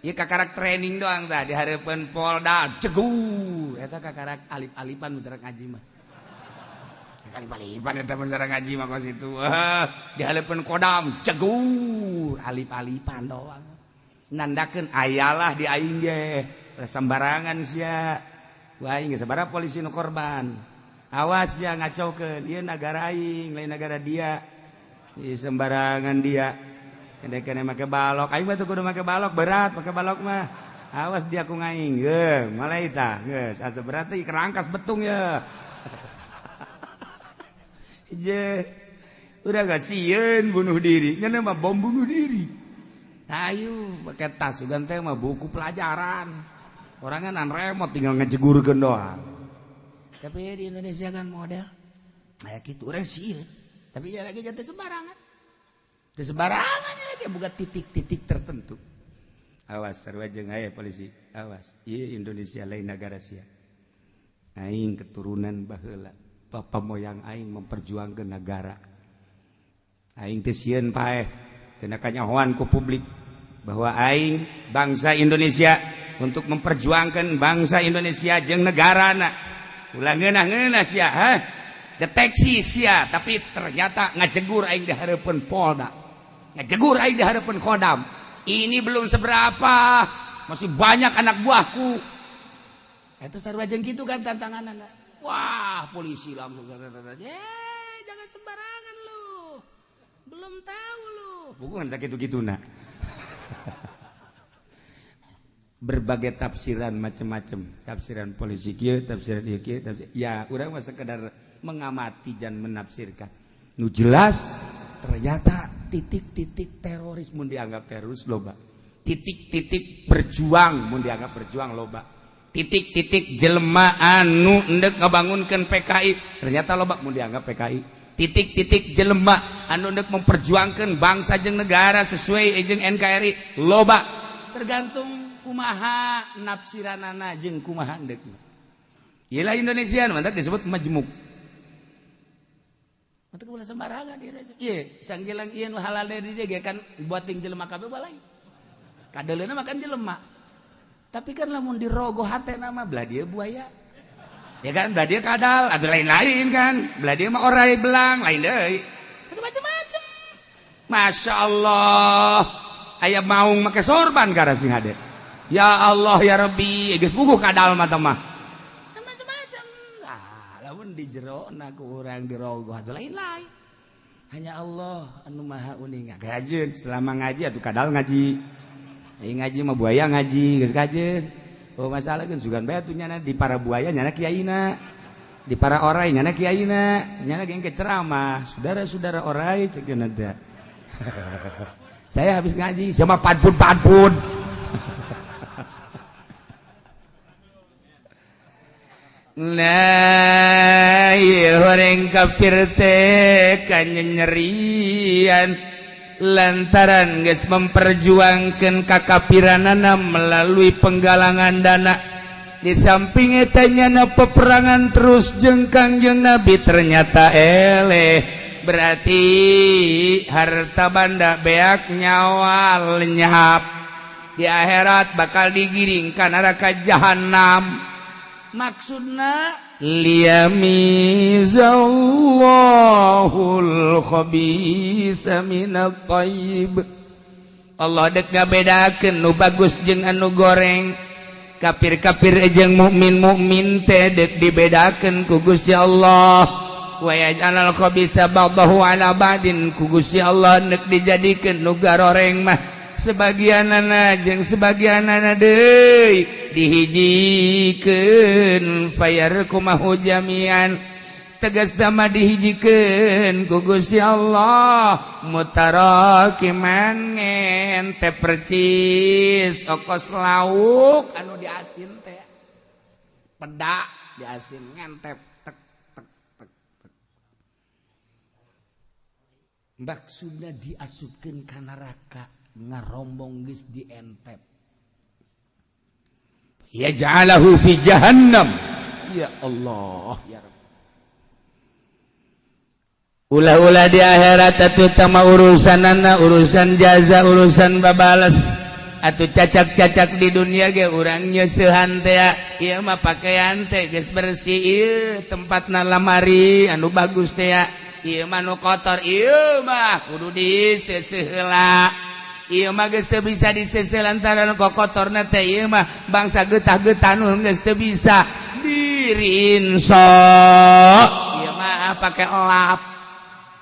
[SPEAKER 1] Ieu kakarak training doang tah dihareupeun Polda cegur. Eta kakarak alip-alipan mun ngaji mah. Alip-alipan eta mun ngaji mah kos itu. Dihareupeun Kodam cegur, alip-alipan doang. Nandakeun ayalah di aing ge. Sembarangan sia. Wah aing geus sabaraha polisi nu korban. Awas ya ngacaukeun, ieu nagara aing, lain nagara dia. Ieu sembarangan dia. Kene-kene make balok, aing mah teu kudu make balok, berat make balok mah. Awas dia ku ngaing, ge, malai tah, geus asa berarti kerangkas betung ya. Je, udah gak sieun bunuh diri, nya mah bom bunuh diri. Ayo pakai tas sugan teh mah buku pelajaran. Orangnya nan remote tinggal ngejegurkeun doang. Tapi di Indonesia kan model kayak gitu orang sieun. Tapi dia lagi jatuh sembarangan. Teu sembarangan lagi buka titik-titik tertentu. Awas sarua jeung aya polisi. Awas, ieu Indonesia lain negara sia. Aing keturunan baheula, bapak moyang aing memperjuangkan negara. Aing teh sieun paeh kena kanyahoan ku publik bahwa aing bangsa Indonesia untuk memperjuangkan bangsa Indonesia jeung negarana. Ulah ngeunah-ngeunah sia, ha? Deteksi sia, tapi ternyata ngajegur aing di hareupeun Polda. Ngajegur aing di hareupeun Kodam. Ini belum seberapa, masih banyak anak buahku. Itu sarua jeung kitu kan tantanganna. Wah, polisi langsung, "Jangan sembarangan lu. Belum tahu lu." Bukan sakitu-kituna. Berbagai tafsiran macem-macem, tafsiran polisi kieu, tafsiran ieu kieu, tafsir. Ya, urang mah sekedar mengamati dan menafsirkan. Nu jelas ternyata titik-titik teroris mun dianggap teroris loba. Titik-titik berjuang mun dianggap berjuang loba. Titik-titik jelema anu endek ngabangunkeun PKI ternyata loba mun dianggap PKI. Titik-titik jelema anu endek memperjuangkan bangsa jeung negara sesuai jeung NKRI loba. Tergantung kumaha nafsiranana jeung kumaha endekna. Iyalah Indonesia nu mantak disebut majmuk. Mantak ulah sembarangan di Indonesia. Ieu sanggelang ieu nu halal di dieu ge kan buating jelema kabeh balai. Kadeleuna mah kan jelema. Tapi kan lamun dirogoh hatena mah belah dieu buaya. Ya kan belah dieu kadal atau lain-lain kan. Belah dieu mah orai belang lain deui. Itu macam-macam. Masya Allah. Aya maung make sorban ka sing hade. Ya Allah ya Rabbi, geus puguh kadal mah teh mah. Macam-macam. Ah, lamun di jerona ku urang dirogoh atuh lain-lain. Hanya Allah anu maha uninga. Kajeun selama ngaji atuh kadal ngaji. Ai ngaji mah buaya ngaji geus kajeun. Oh masalah kan sugan bae atuh nyana di para buaya nyana kiaina. Di para orai nyana kiaina, nyana geng ke ceramah. Saudara-saudara orai ceuk teh. Saya habis ngaji sama padpun-padpun. Nah, ieu horeng kafir teh kanyerian lantaran geus memperjuangkeun kakafiranana melalui penggalangan dana. Di samping eta nyana peperangan terus jeung Kangjeng Nabi ternyata eleh, berarti harta banda beak nyawa lenyap. Di akhirat bakal digiring ka neraka jahanam. Maksudna liyamizallahul khabitsa minat thayyib. Allah dek ngabedakeun nu bagus jeung anu goreng. Kafir-kafir jeung mukmin-mukmin teh dek dibedakeun ku Gusti Allah. Wa yaj'alul khabitsa ba'dahu 'ala ba'din, ku Gusti Allah dek dijadikeun nu garoreng mah sebagianana jeung sebagianana deui dihijikeun fayarkumahu jami'an. Tegas sama dihijikeun ku Gusti Allah mutarakiman ngente percis okos lauk anu diasin teh pedak diasin ngentep tek tek tek tek. Maksudna diasupkeun ka neraka ngarombong geus dientep. Yaj'alahu fi jahannam. Ya Allah ya Rabb. Ulah-ulah di akhirat atuh tama urusanana, urusan jaza, urusan babales. Atuh cacak-cacak di dunia ge urang nyeusehan teh. Ieu mah pakaian teh geus bersih, ieu tempatna lamari anu bagus teh. Ieu mah nu kotor, ieu mah kudu diseuseuh heula. Ieu mah geus teu bisa diseuseuh lantaran kokotorna teh ieu mah bangsa getah-getah nu geus teu bisa dirinso. Ieu mah pake elap.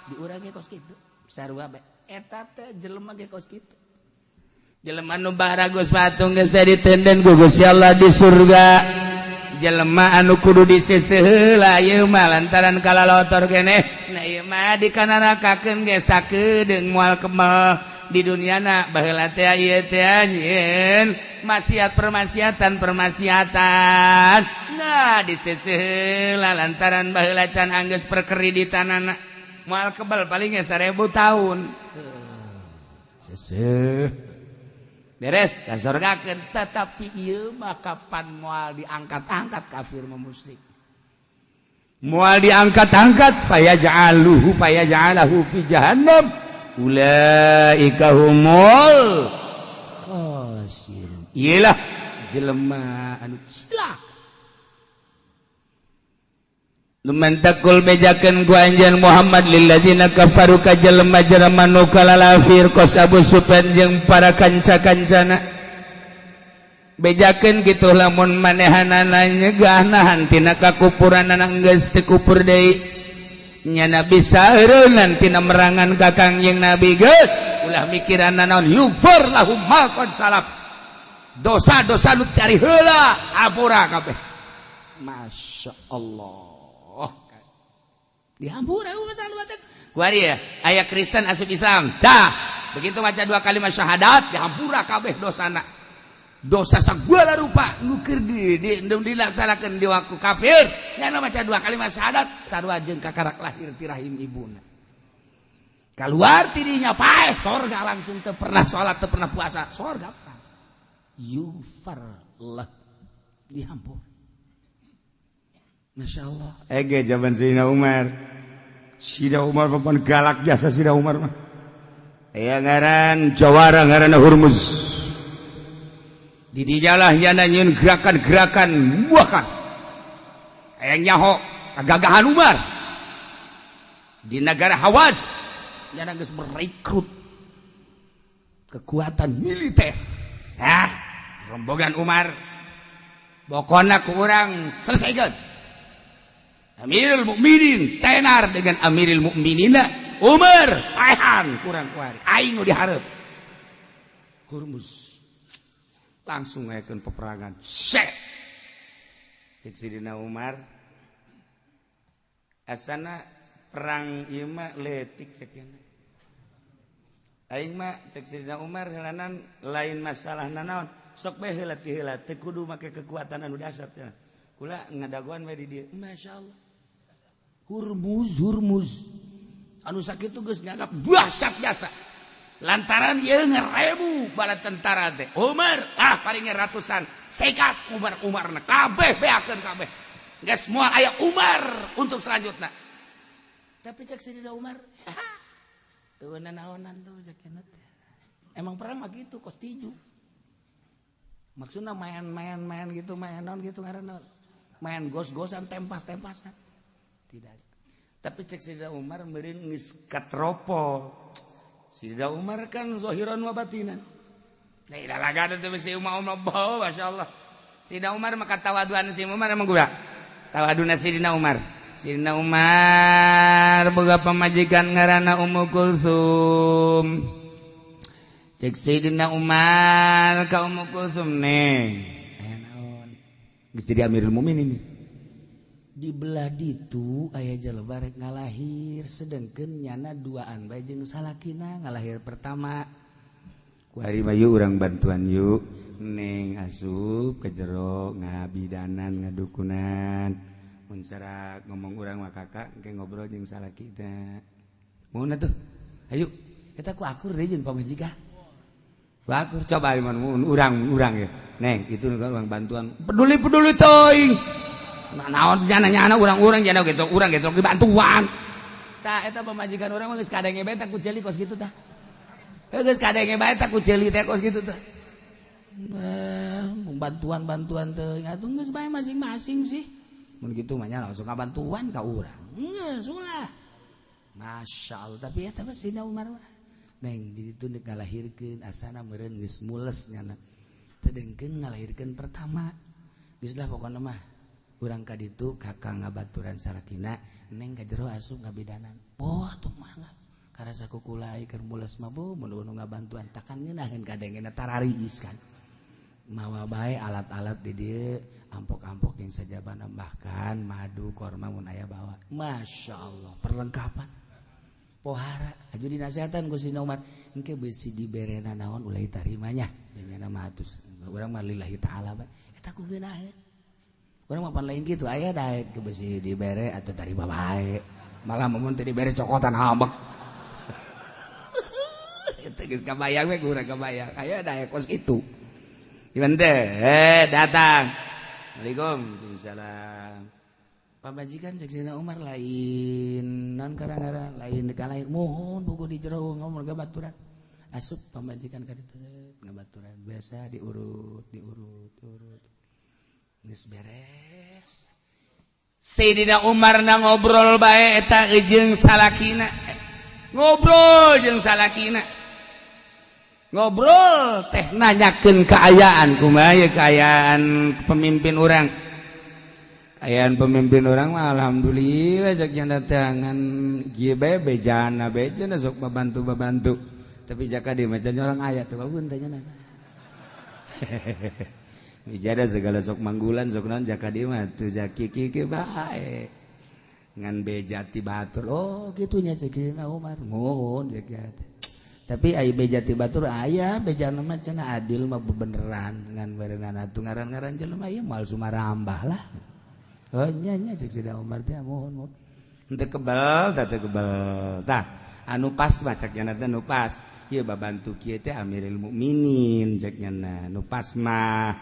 [SPEAKER 1] Di urang ge kos kitu, sarua bae. Eta teh jelema ge kos kitu. Jelema nu baragus patung geus teh ditenden ku Gusti Allah di surga. Jelema anu kudu diseuseuh heula ieu mah lantaran kalalotor keneh. Nah ieu mah dikanarakakeun ge sakedeung moal kemel. Di duniana baheula teh ieu teh anjeun maksiat permaksiatan permaksiatan. Nah diseuseuh heula lantaran baheula can anggeus perkreditanana moal kebal paling ge 1000 tahun. Seuseuh beres ka sorgakeun, tetapi ieu mah kapan moal diangkat-angkat kafir mah musyrik. Moal diangkat-angkat fayaj'aluhu fayaj'alahu fi jahannam ulaika humul khasirun. Iyalah jelema anu cilaka. Lumantakul bejakeun ku anjeun Muhammad lilladzina kafaru ka jelema-jelema nu kalalafir kos Abu Sufyan jeung para kanca-kancana. Bejakeun kitu lamun manehanana nyegah nahan tina kakupuranana geus teu kupur deui. Nyana bisa eureunnan tina merangan ka Kangjeng Nabi geus ulah mikiran naon yufar lahum ma qad salaf. Dosa-dosa nu cari heula hampura kabeh. Masya Allah. Dihampura kuari ya aya Kristen asup Islam dah begitu baca dua kalimat syahadat dihampura kabeh dosana dosa sagala rupa nu keur di dilaksanakeun di waktu kafir nyana maca dua kalimat syahadat sarua jeung kakarak lahir ti rahim ibuna keluar tidinya paeh sorga langsung teu pernah salat teu pernah puasa sorga yufar lah dihampura. Masya Allah. Ege zaman Sayyidina Umar. Sayyidina Umar papan galak jasa Sayyidina Umar mah. Aya ngaran jawara ngaranna Hurmuz. Di dijalah nyana nyieun gerakan-gerakan muakan. Aya nyaho kagagahan Umar. Di negara Hawas nyana geus merekrut kekuatan militer. Hah, rombongan Umar. Pokona ku urang selesaikan. Amirul Mukminin tenar dengan Amirul Mukminina Umar paehan kurang kuari aing nu dihareup Hurmuz langsung ngayakeun peperangan syek cek Sidina Umar asana perang ieu mah leutik cek aing mah cek Sidina Umar heulanan lain masalah nanaon sok bae heula ti heula teu kudu make kekuatan anu dasar cenah kula ngadagoan we di dieu. Masyaallah Hurmuz Hurmuz anu sakitu geus nganggap dahsyat jasa lantaran ieu ngerebu bala tentara teh Umar ah paling ratusan sekat Umar Umarna kabeh beakeun kabeh geus moal aya Umar untuk selanjutna tapi cek Sayyidina Umar teu nanaonan tuh cek emang perang mah kitu kos tinju maksudna main-main main gitu main naon gitu ngaranna main gos-gosan tempas-tempasan tidak. Tapi cek Sayyidina Umar meureun geus katropo. Sayyidina Umar kan zahiran wa batinan. La ilaha illallah teh bisi Umar Umar bawa masyaallah. Sayyidina Umar maka tawaduan si Umar emang gua. Tawaduna Sayyidina Umar. Sayyidina Umar boga pamajikan ngaranna Ummu Kulsum. Cek Sayyidina Umar ka Ummu Kulsum neng. Aya naon? Geus jadi Amirul Mukminin ini. Di belah ditu aya jelema rek ngalahir sedengkeun nyana duaan bae jeung salakina ngalahir pertama. Ku ari mah yuk urang bantuan yuk neng asup ke jero ngabidanan ngadukunan mun serak ngomong urang mah kakak engke ngobrol jeung salakina. Mun atuh ayo eta ku akur deui jeung pamajikan. Ku akur coba mun urang ya. Neng itu urang bantuan peduli-peduli teuing. Naon jana nyana urang-urang jana gitu urang gitu dibantuan. Tah eta pamajikan urang mah geus kadenge bae tah ku ceuli kos kitu tah. Geus kadenge bae tah ku ceuli teh kos kitu tah. Bantuan-bantuan teh atuh geus bae masing-masing sih. Mun kitu mah nya langsung ngabantuan ka urang. Geus ulah. Masyaallah tapi eta mah Sayyidina Umar mah. Neng di ditu deuk ngalahirkeun asana meureun geus mules nyana. Teh dengkeun ngalahirkeun pertama. Geus lah pokona mah urang ka ditu kakak ngabaturan salakina neng ka jero asup ngabidanan. Oh atuh mangga. Karasa kukulai keur mules mah bu mun nu ngabantuan takan ngeunaheun kadengena tarariis kan. Mawa bae alat-alat di dieu ampok-ampok yang sajabana bahkan madu korma mun aya bawa. Masya Allah perlengkapan. Pohara aju dinasehatan ku Sayyidina Umar engke beusi diberena naon ulah tarimanya dengan mah atus urang mah lillahi taala bae eta ku ngeunaheun. Urang mah pan lain kitu aya daek ke besi dibere atau tarima bae. Malah mun teu dibere cokotan hambek. Eta geus kabayang we urang kabayang. Aya daek kos kitu. Gimana teh? Datang. Assalamualaikum. Waalaikumsalam. Pamajikan cek Sayyidina Umar lain non karang-karang lain lain mohon buku di jero ngomong gabaturan. Asup pamajikan ka ditu ngabaturan biasa diurut diurut diurut. Geus beres. Sayyidina Umar na ngobrol bae eta jeung salakina. Ngobrol jeung salakina. Ngobrol teh nanyakeun kaayaan kumaha ye kaayaan pemimpin urang. Kaayaan pemimpin urang mah alhamdulillah cek datangan kieu bae bejana bejana sok babantu-babantu. Tapi jaka di macan orang aya teh bagun teh nya. Bijada segala sok manggulan sok naon jaka di mah tuh jaki kieu bae. Ngan bejati batur. Oh kitu nya cek Sayyidina Umar. Mohon cek teh. Tapi ai bejati batur aya bejana mah cenah adil mah bebeneran ngan berenang atuh ngaran-ngaran jelema ieu moal sumarambah lah. Oh nya nya cek Sayyidina Umar teh mohon mohon. Henteu kebel tah teu kebel. Tah anu pas mah cek nya teh nu pas. Ieu babantu kieu teh Amirul Mukminin cek nya nu pas mah.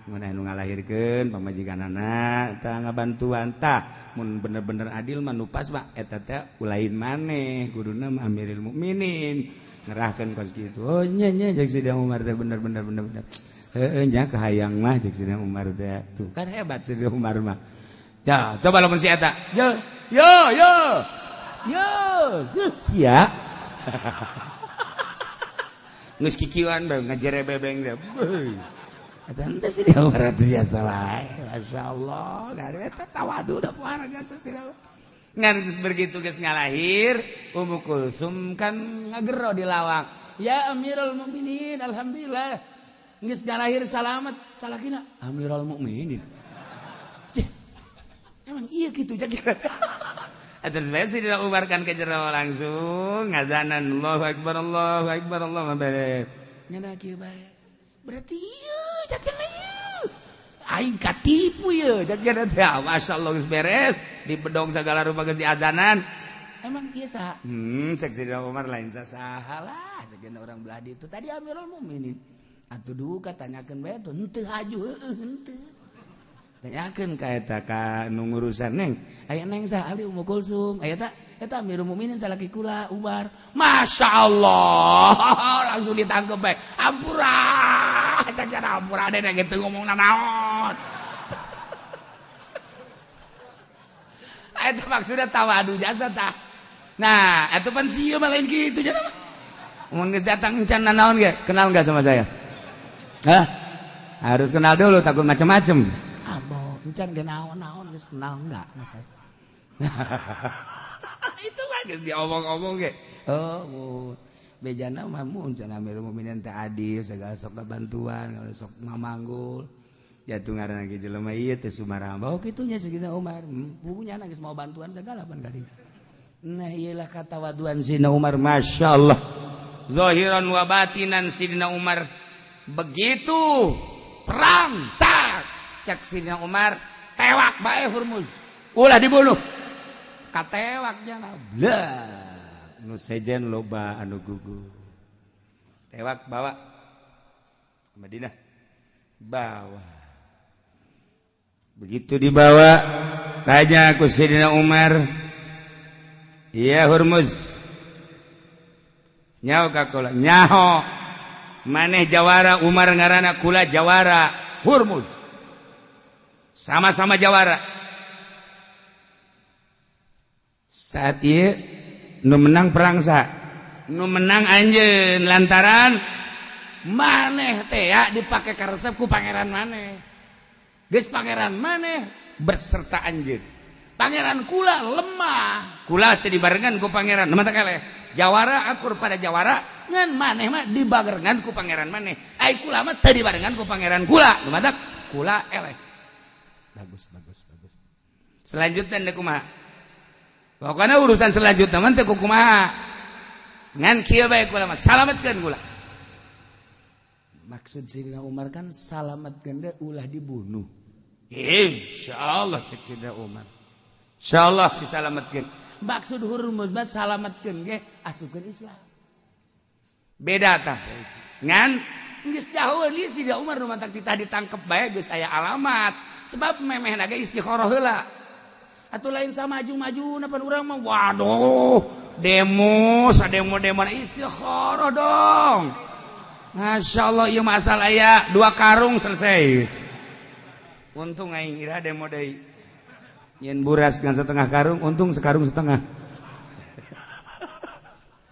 [SPEAKER 1] Mun anu ngalahirkeun pamajikanana tah ngabantuan tah mun bener-bener adil mah nu pas mah eta teh ulain maneh kuduna mah Amirul Mukminin ngerahkeun kos kitu. Oh nya nya cek Sayyidina Umar teh bener bener bener bener. Heueuh nya kahayang mah cek Sayyidina Umar teh. Tuh kan hebat Sayyidina Umar mah. Ya, coba lamun si eta. Yo, yo, yo. Yo, sia. Geus kikieuan bae ngajere bebeng teh. Eta teh Sayyidina Umar teh biasa wae. Masyaallah, da eta tawadu da puara biasa Sayyidina. Ngan geus begitu geus ngalahir, Ummu Kulsum kan ngagero di lawang. Ya Amirul Mukminin, alhamdulillah. Geus ngalahir salamet, salakina Amirul Mukminin. Emang iya gitu jadi. Terus bae Sayyidina Umar kan ke jero langsung ngazanan Allahu Akbar Allahu Akbar Allahu Akbar. Nyana kieu bae. Berarti ieu jakena ieu. Aing katipu ieu jakena teh. Masyaallah geus beres di bedong segala rupa geus diazanan. Emang ieu saha? Cek Sayyidina Umar lain saha lah jakena urang belah ditu tadi Amirul Mukminin. Atuh duka tanyakeun bae tuh henteu haju heueuh henteu. Tanyakeun ka eta ka nu ngurusan neng aya neng saha abdi Ummu Kulsum aya ta eta Amirul Mukminin salaki kula Umar. Masyaallah langsung ditangkep bae ampura cak ampura deh gitu ngomong naon eta maksudna tawadu jasa tah. Nah eta pan sieu mah lain kitu nya mah mun geus datang can naon ge kenal enggak sama saya? Hah? Harus kenal dulu takut macam-macam. Abo, encan ge naon-naon geus kenal enggak sama saya. Itu mah geus diomong-omong ge. Oh, bejana mah mun cenah Amirul Mukminin teh adil segala sok bantuan, segala sok mamanggul. Jatuh ngaranna ge jelema ieu teh sumaramba. Oh kitu nya Sayyidina Umar. Punya geus mau bantuan segala pan ka dieu. Nah ieulah katawaduan Sayyidina Umar, masyaallah. Zahiran wa batinan Sayyidina Umar. Begitu perang tak cek Sayyidina Umar tewak bae Hurmuz ulah dibunuh katewak jana blah nu sejen loba anu gugur tewak bawa ke Madinah bawa begitu dibawa tanya ku Sayyidina Umar iya Hurmuz nyaho ka kula nyaho maneh jawara Umar ngaranna kula jawara Hurmuz sama-sama jawara saat ieu nu menang perang saha nu menang anjeun lantaran maneh teh ya dipake karesep ku pangeran maneh geus pangeran maneh berserta anjeun pangeran kula lemah kula teh dibarengan ku pangeran mata keleh jawara akur pada jawara ngan maneh mah dibarengan ku pangeran maneh ai kula mah teu dibarengan ku pangeran kula nu matak kula eleh. Bagus bagus bagus. Selanjutnya teh kumaha? Pokoknya urusan selanjutnya mah teh kumaha? Ngan kieu bae kula mah salametkeun kula. Maksud Sayyidina Umar kan salametkeun teh ulah dibunuh. Insyaallah cek Sayyidina Umar. Insyaallah disalametkeun. Maksud Hurmuz mah salametkeun ge asupkeun Islam. Beda tah. Ngan geus jauh ieu Sayyidina Umar nu matak titah ditangkep bae geus aya alamat. Sebab memehna ge istikharah heula. Atuh lain sama maju-maju napa urang mah waduh demo sademo-demo istikharah dong. Masya Allah ieu masalah aya 2 karung selesai. Untung aing ira demo deui. Nyen buras ngan setengah karung, untung sekarung setengah.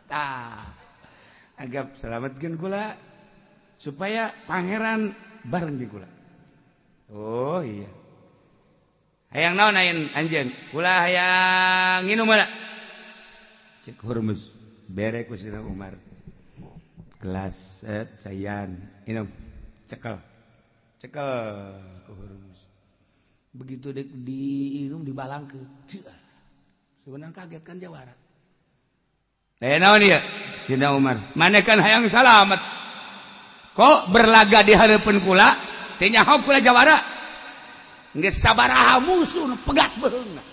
[SPEAKER 1] Tah. Agap selamatkeun kula supaya pangeran bareng jeung kula. Oh iya. Hayang naon ayeuna anjeun? Kula hayang nginum heula. Cek Hurmuz bere ku Sidina Umar. Gelas set cayan minum cekel. Cekel ku Hurmuz. Begitu diinum dibalangkeun. Sebenarnya kaget kan jawara. Naon ieu? Sidina Umar. Maneh kan hayang salamet. Kok berlaga di hareupeun kula? Teu nyaho kula jawara. Geus sabaraha musuh nu pegat beuheungna.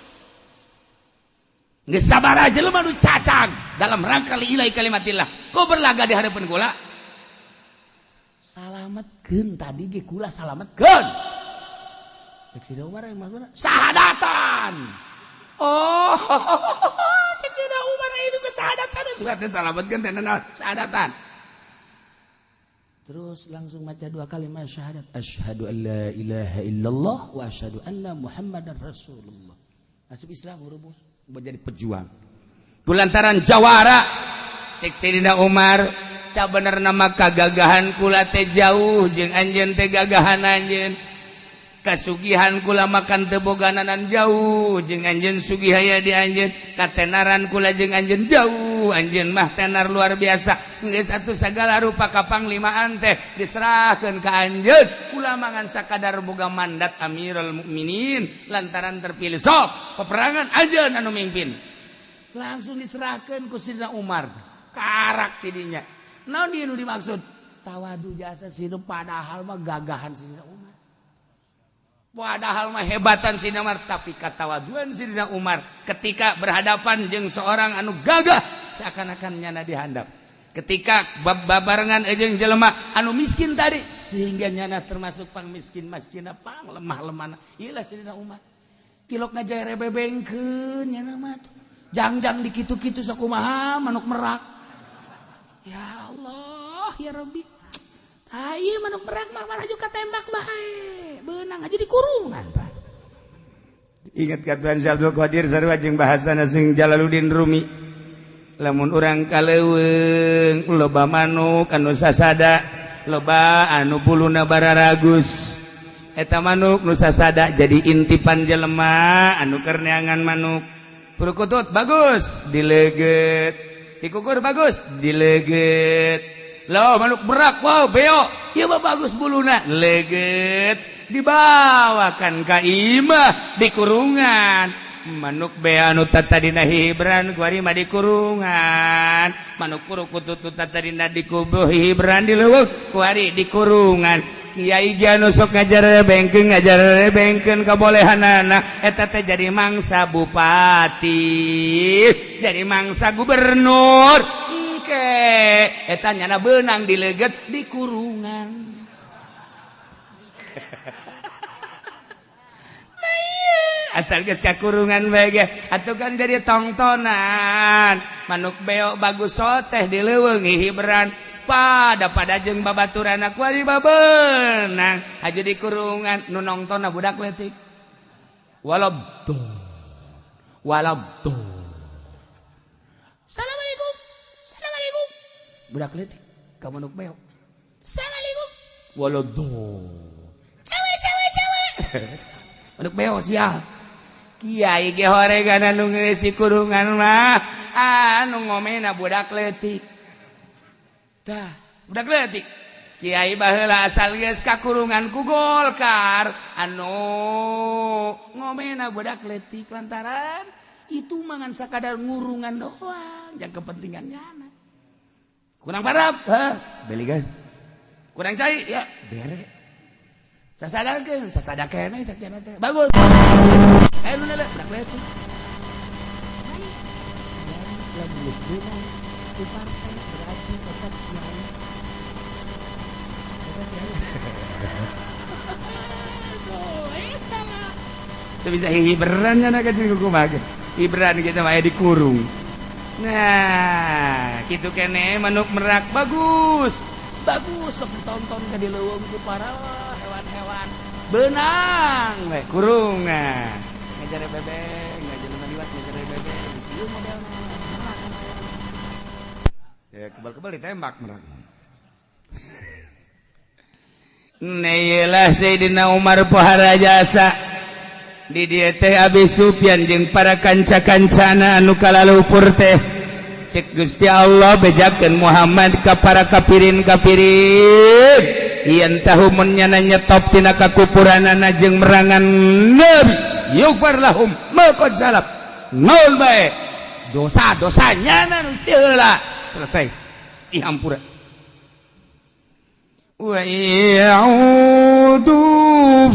[SPEAKER 1] Geus sabaraha jelema nu cacag dalam rangka liilai kalimatillah. Kok berlaga di hareupeun kula? Salametkeun tadi ge kula salametkeun. Cek Sidina Umar yang maksudna sahadatan. Oh, cek Sidina Umar itu kesahadatan surat teh salametkeun teh naon sahadatan. Terus langsung baca 2 kalimat syahadat. Asyhadu an la ilaha illallah wa asyhadu anna Muhammadar Rasulullah. Masuk Islam rumus menjadi pejuang. Kulantaran jawara cek Sayyidina Umar sabenerna mah kagagahan kula teh jauh jeung anjeun teh gagahan anjeun. Kasugihan kula makan teu bogananan jauh jeung anjeun sugih aya di anjeun. Katenaran kula jeung anjeun jauh, anjeun mah tenar luar biasa. Geus atuh sagala rupa kapanglimaan teh diserahkeun ka anjeun. Kula mangan sakadar boga mandat Amirul Mukminin lantaran terpilih sok peperangan anjeun anu mimpin. Langsung diserahkeun ku Sidina Umar. Karak tidinya. Naon ieu nu dimaksud? Tawadu jasa sidina padahal mah gagahan Sidina Umar. Padahal mah hebatan Sidina Umar, tapi katawaduan Sidina Umar ketika berhadapan jeung seorang anu gagah seakan-akan nyana dihandap. Ketika babarengan jeung jelema anu miskin tadi sehingga nyana termasuk pang miskin maskina pang lemah-lemahna. Ieu lah Sidina Umar. Tilok ngajare bebengkeun nyana mah tuh. Jangjang dikitu-kitu sakumaha manuk merak. Ya Allah, ya Rabbi. Ayo manuk merak mah maraju katembak bae. Beunang aja di kurungan, Pak. Ingat ka Tuhan Syekh Abdul Qadir sarua jeung bahasana sing Jalaluddin Rumi. Lamun urang ka leuweung loba manuk anu sasada, loba anu buluna bararagus. Eta manuk nu sasada jadi intipan jelema anu keur neangan manuk. Perkutut bagus dileget, dikukur bagus dileget. Loh manuk merak, wow beo, ieu mah bagus buluna, leget dibawakan ka imah di kurungan. Manuk beo anu tatadina hibran kuari mah di kurungan. Manuk perkutut nu tatadina dikubuh hibran di leuweung kuari di kurungan. Kiai ge anu sok ngajar bengkeun kabolehanana eta teh jadi mangsa bupati, jadi mangsa gubernur. Engke eta nyana beunang dileget di kurungan. Nah iya, asal geus ka kurungan bae ge atuh kan jadi tongtonan. Manuk beo bagus soteh di leuweung hibran. Pada jeung babaturan aku ari babeunang aja di kurungan nu nongtonna budak leutik. Walabdu walabdu. Assalamualaikum. Assalamualaikum. Budak leutik ka manuk beo. Assalamualaikum. Walabdu. Cewe cewe cewe. Manuk beo sial. Kiai ge horegan anu geus di kurungan mah anu ngomena budak leutik. Tah, budak leutik. Kiai baheula asal geus kakurungan ku Golkar anu ngomena budak leutik lantaran itu mangan sakadar ngurungan doang jang kepentingan nyana. Kurang parap, heh, beligan. Kurang cai, ya bere. Sasadakeun, sasadakeun cak jana teh. Bagus. Ayo nu leutik, budak leutik. Lamun geus beunang ku partai berarti tetap kiai. Tetap kiai. Tuh, eta mah. Teu bisa hiberan nya ka kumaha. Hiberan kita mah dikurung. Nah, kitu kene manuk merak bagus. Bagus sok ditonton ka di leuweung ku para hewan-hewan. Benang we kurungan. Ngajar bebek, ngajar liwat ngajar bebek, ieu modelna. Ya kebal-kebal ditembak merak. Neyelah Sayyidina Umar pohara jasa di dieu teh Abi Sufyan jeung para kanca-kancana anu kalalupur teh cek Gusti Allah bejakeun Muhammad ka para kafirin-kafirin yen tahu mun nyana nyetop tina kakupuranana jeung merangan Nabi yughfar lahum ma qad salaf naon bae dosa-dosa nyana nu teu heula selesai dihampura. Wa ya'udu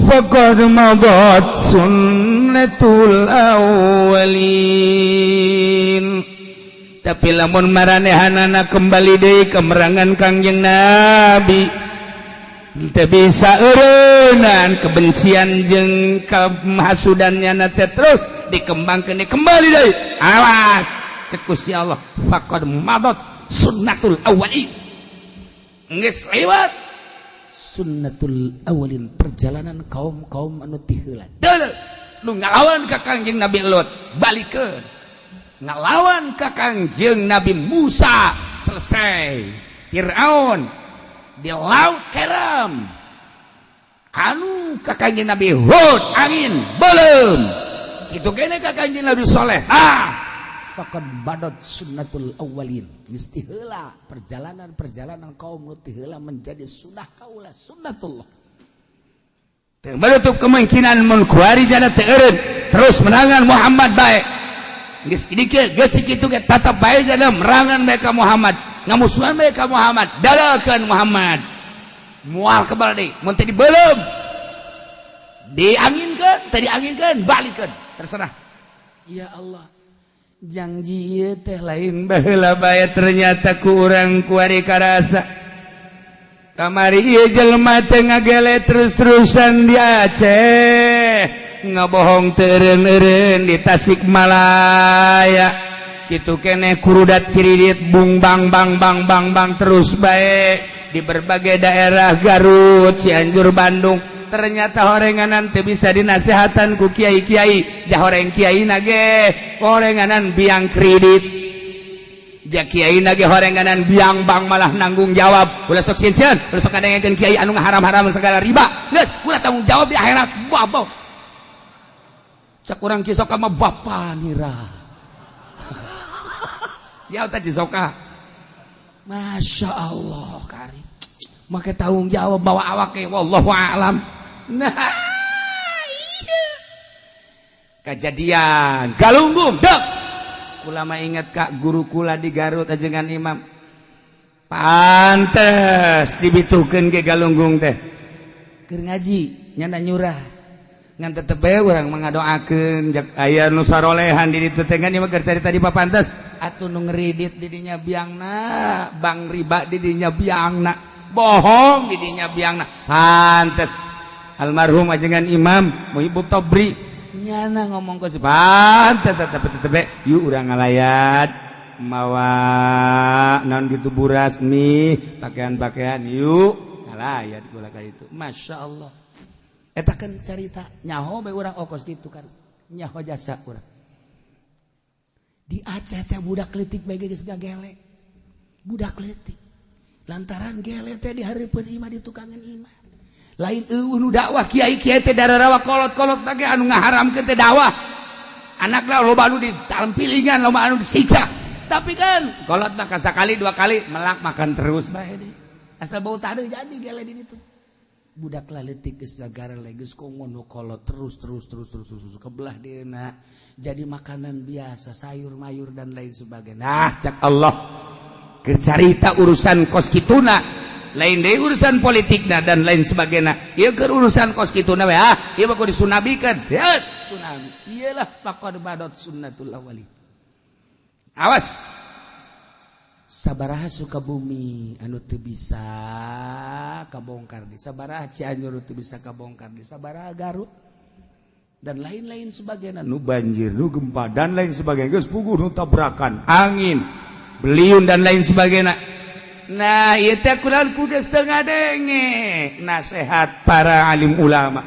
[SPEAKER 1] faqad madat sunnatul awwalin. Tapi lamun maranehanana kembali deui ka merangan Kangjeng Nabi teu bisa eureunnan kebencian jeung kehasudannya na teh terus dikembangkeun kembali deui. Awas cek Gusti Allah faqad madat sunnatul awwalin. Geus lewat sunnatul awalin perjalanan kaum-kaum anu ti heula. Nu ngalawan ka Kangjeng Nabi Lut balikeun. Ngalawan ka Kangjeng Nabi Musa selesai. Fir'aun di laut Keram. Anu ka Kangjeng Nabi Hud angin belum. Kitu kene ka Kangjeng Nabi Soleh. Ah faqad badat sunnatul awwalin. Geus ti heula perjalanan-perjalanan kaum nu ti heula menjadi sunnah kaula sunnatullah. Teu menutup kemungkinan mun kuari jana teu eureun terus menangan Muhammad bae. Geus dikit geus kitu ge tetep bae jana merangan bae ka Muhammad, ngamusuhan bae ka Muhammad, dalakeun Muhammad. Moal kebal deui mun teu dibeuleum. Dianginkeun, teu dianginkeun, balikeun, terserah. Ya Allah. Janji ieu teh lain baheula bae ternyata ku urang kuari karasa. Kamari ieu jelema teh ngagele terus-terusan di Aceh, ngabohong teu eureun-eureun di Tasikmalaya. Kitu keneh kurudat kiridit bung bang bang bang bang bang terus bae di berbagai daerah Garut, Cianjur, Bandung. Ternyata horenganan teu bisa dinasehatan ku kiai-kiai, jah horeng kiai nage horenganan biang kredit, ja kiai nage horenganan biang bank malah nanggung jawab. Ulah sok sieun-sieun, ulah sok kadengekeun kiai anu ngaharam-haram segala riba. Geus, ulah tanggung jawab di akhirat. Babo. Cak urang Cisoka mah bapa nira. Sial teh Cisoka. Masya Allah kari. Make tanggung jawab bawa awak ke wallahu a'lam. Nah, iya. Kejadian Galunggung dek. Kula mah inget kak guru kula di Garut ajengan imam. Pantes dibitukeun ke Galunggung teh. Keur ngaji nyana nyurah. Ngan tetep bae urang mah ngadoakeun jak aya nu sarolehan di ditu teh ngan ieu mah keur tadi papantes atuh nu ngeridit di dinya biangna, bank riba di dinya biangna, bohong di dinya biangna. Pantes almarhum ajengan imam Muhibbu Tobri nyana ngomong ke si pantes tapi tetep bae yuk urang ngalayat mawa naon gitu buras mie pakaian-pakaian yuk ngalayat kula ka itu. Masya Allah eta kan carita nyaho bae urang okos kitu kan nyaho jasa urang di Aceh teh budak leutik bae geus gagele budak leutik lantaran gele teh dihareupeun imah ditukangan imah lain eueuh nu dakwah kiai-kiai teh dararawa kolot-kolot lagi anu ngaharamkeun teh dakwah anakna loba anu ditampilingan loba anu disiksa tapi kan kolot mah sakali dua kali melak makan terus bae deui asal bau tade jadi gele di ditu budak laletik geus garele geus ngono kolot terus terus terus terus terus kebelah dieuna jadi makanan biasa sayur mayur dan lain sebagainya. Nah cak Allah keur carita urusan kos kituna lain deui urusan politikna dan lain sebagainya ieu keur urusan kos kituna we ah ieu mah kudu disunabikeun tsunami iyalah faqad badat sunnatul awwalin. Awas sabaraha Sukabumi anu teu bisa kabongkar di sabaraha Cianjur teu bisa kabongkar di sabaraha Garut. Dan lain-lain sebagainya, nu banjir, nu gempa, dan lain sebagainya, geus puguh nu tabrakan, angin beliung, dan lain sebagainya. Nah, ieu teh kurang ku geus teu ngadenge nasihat para alim ulama.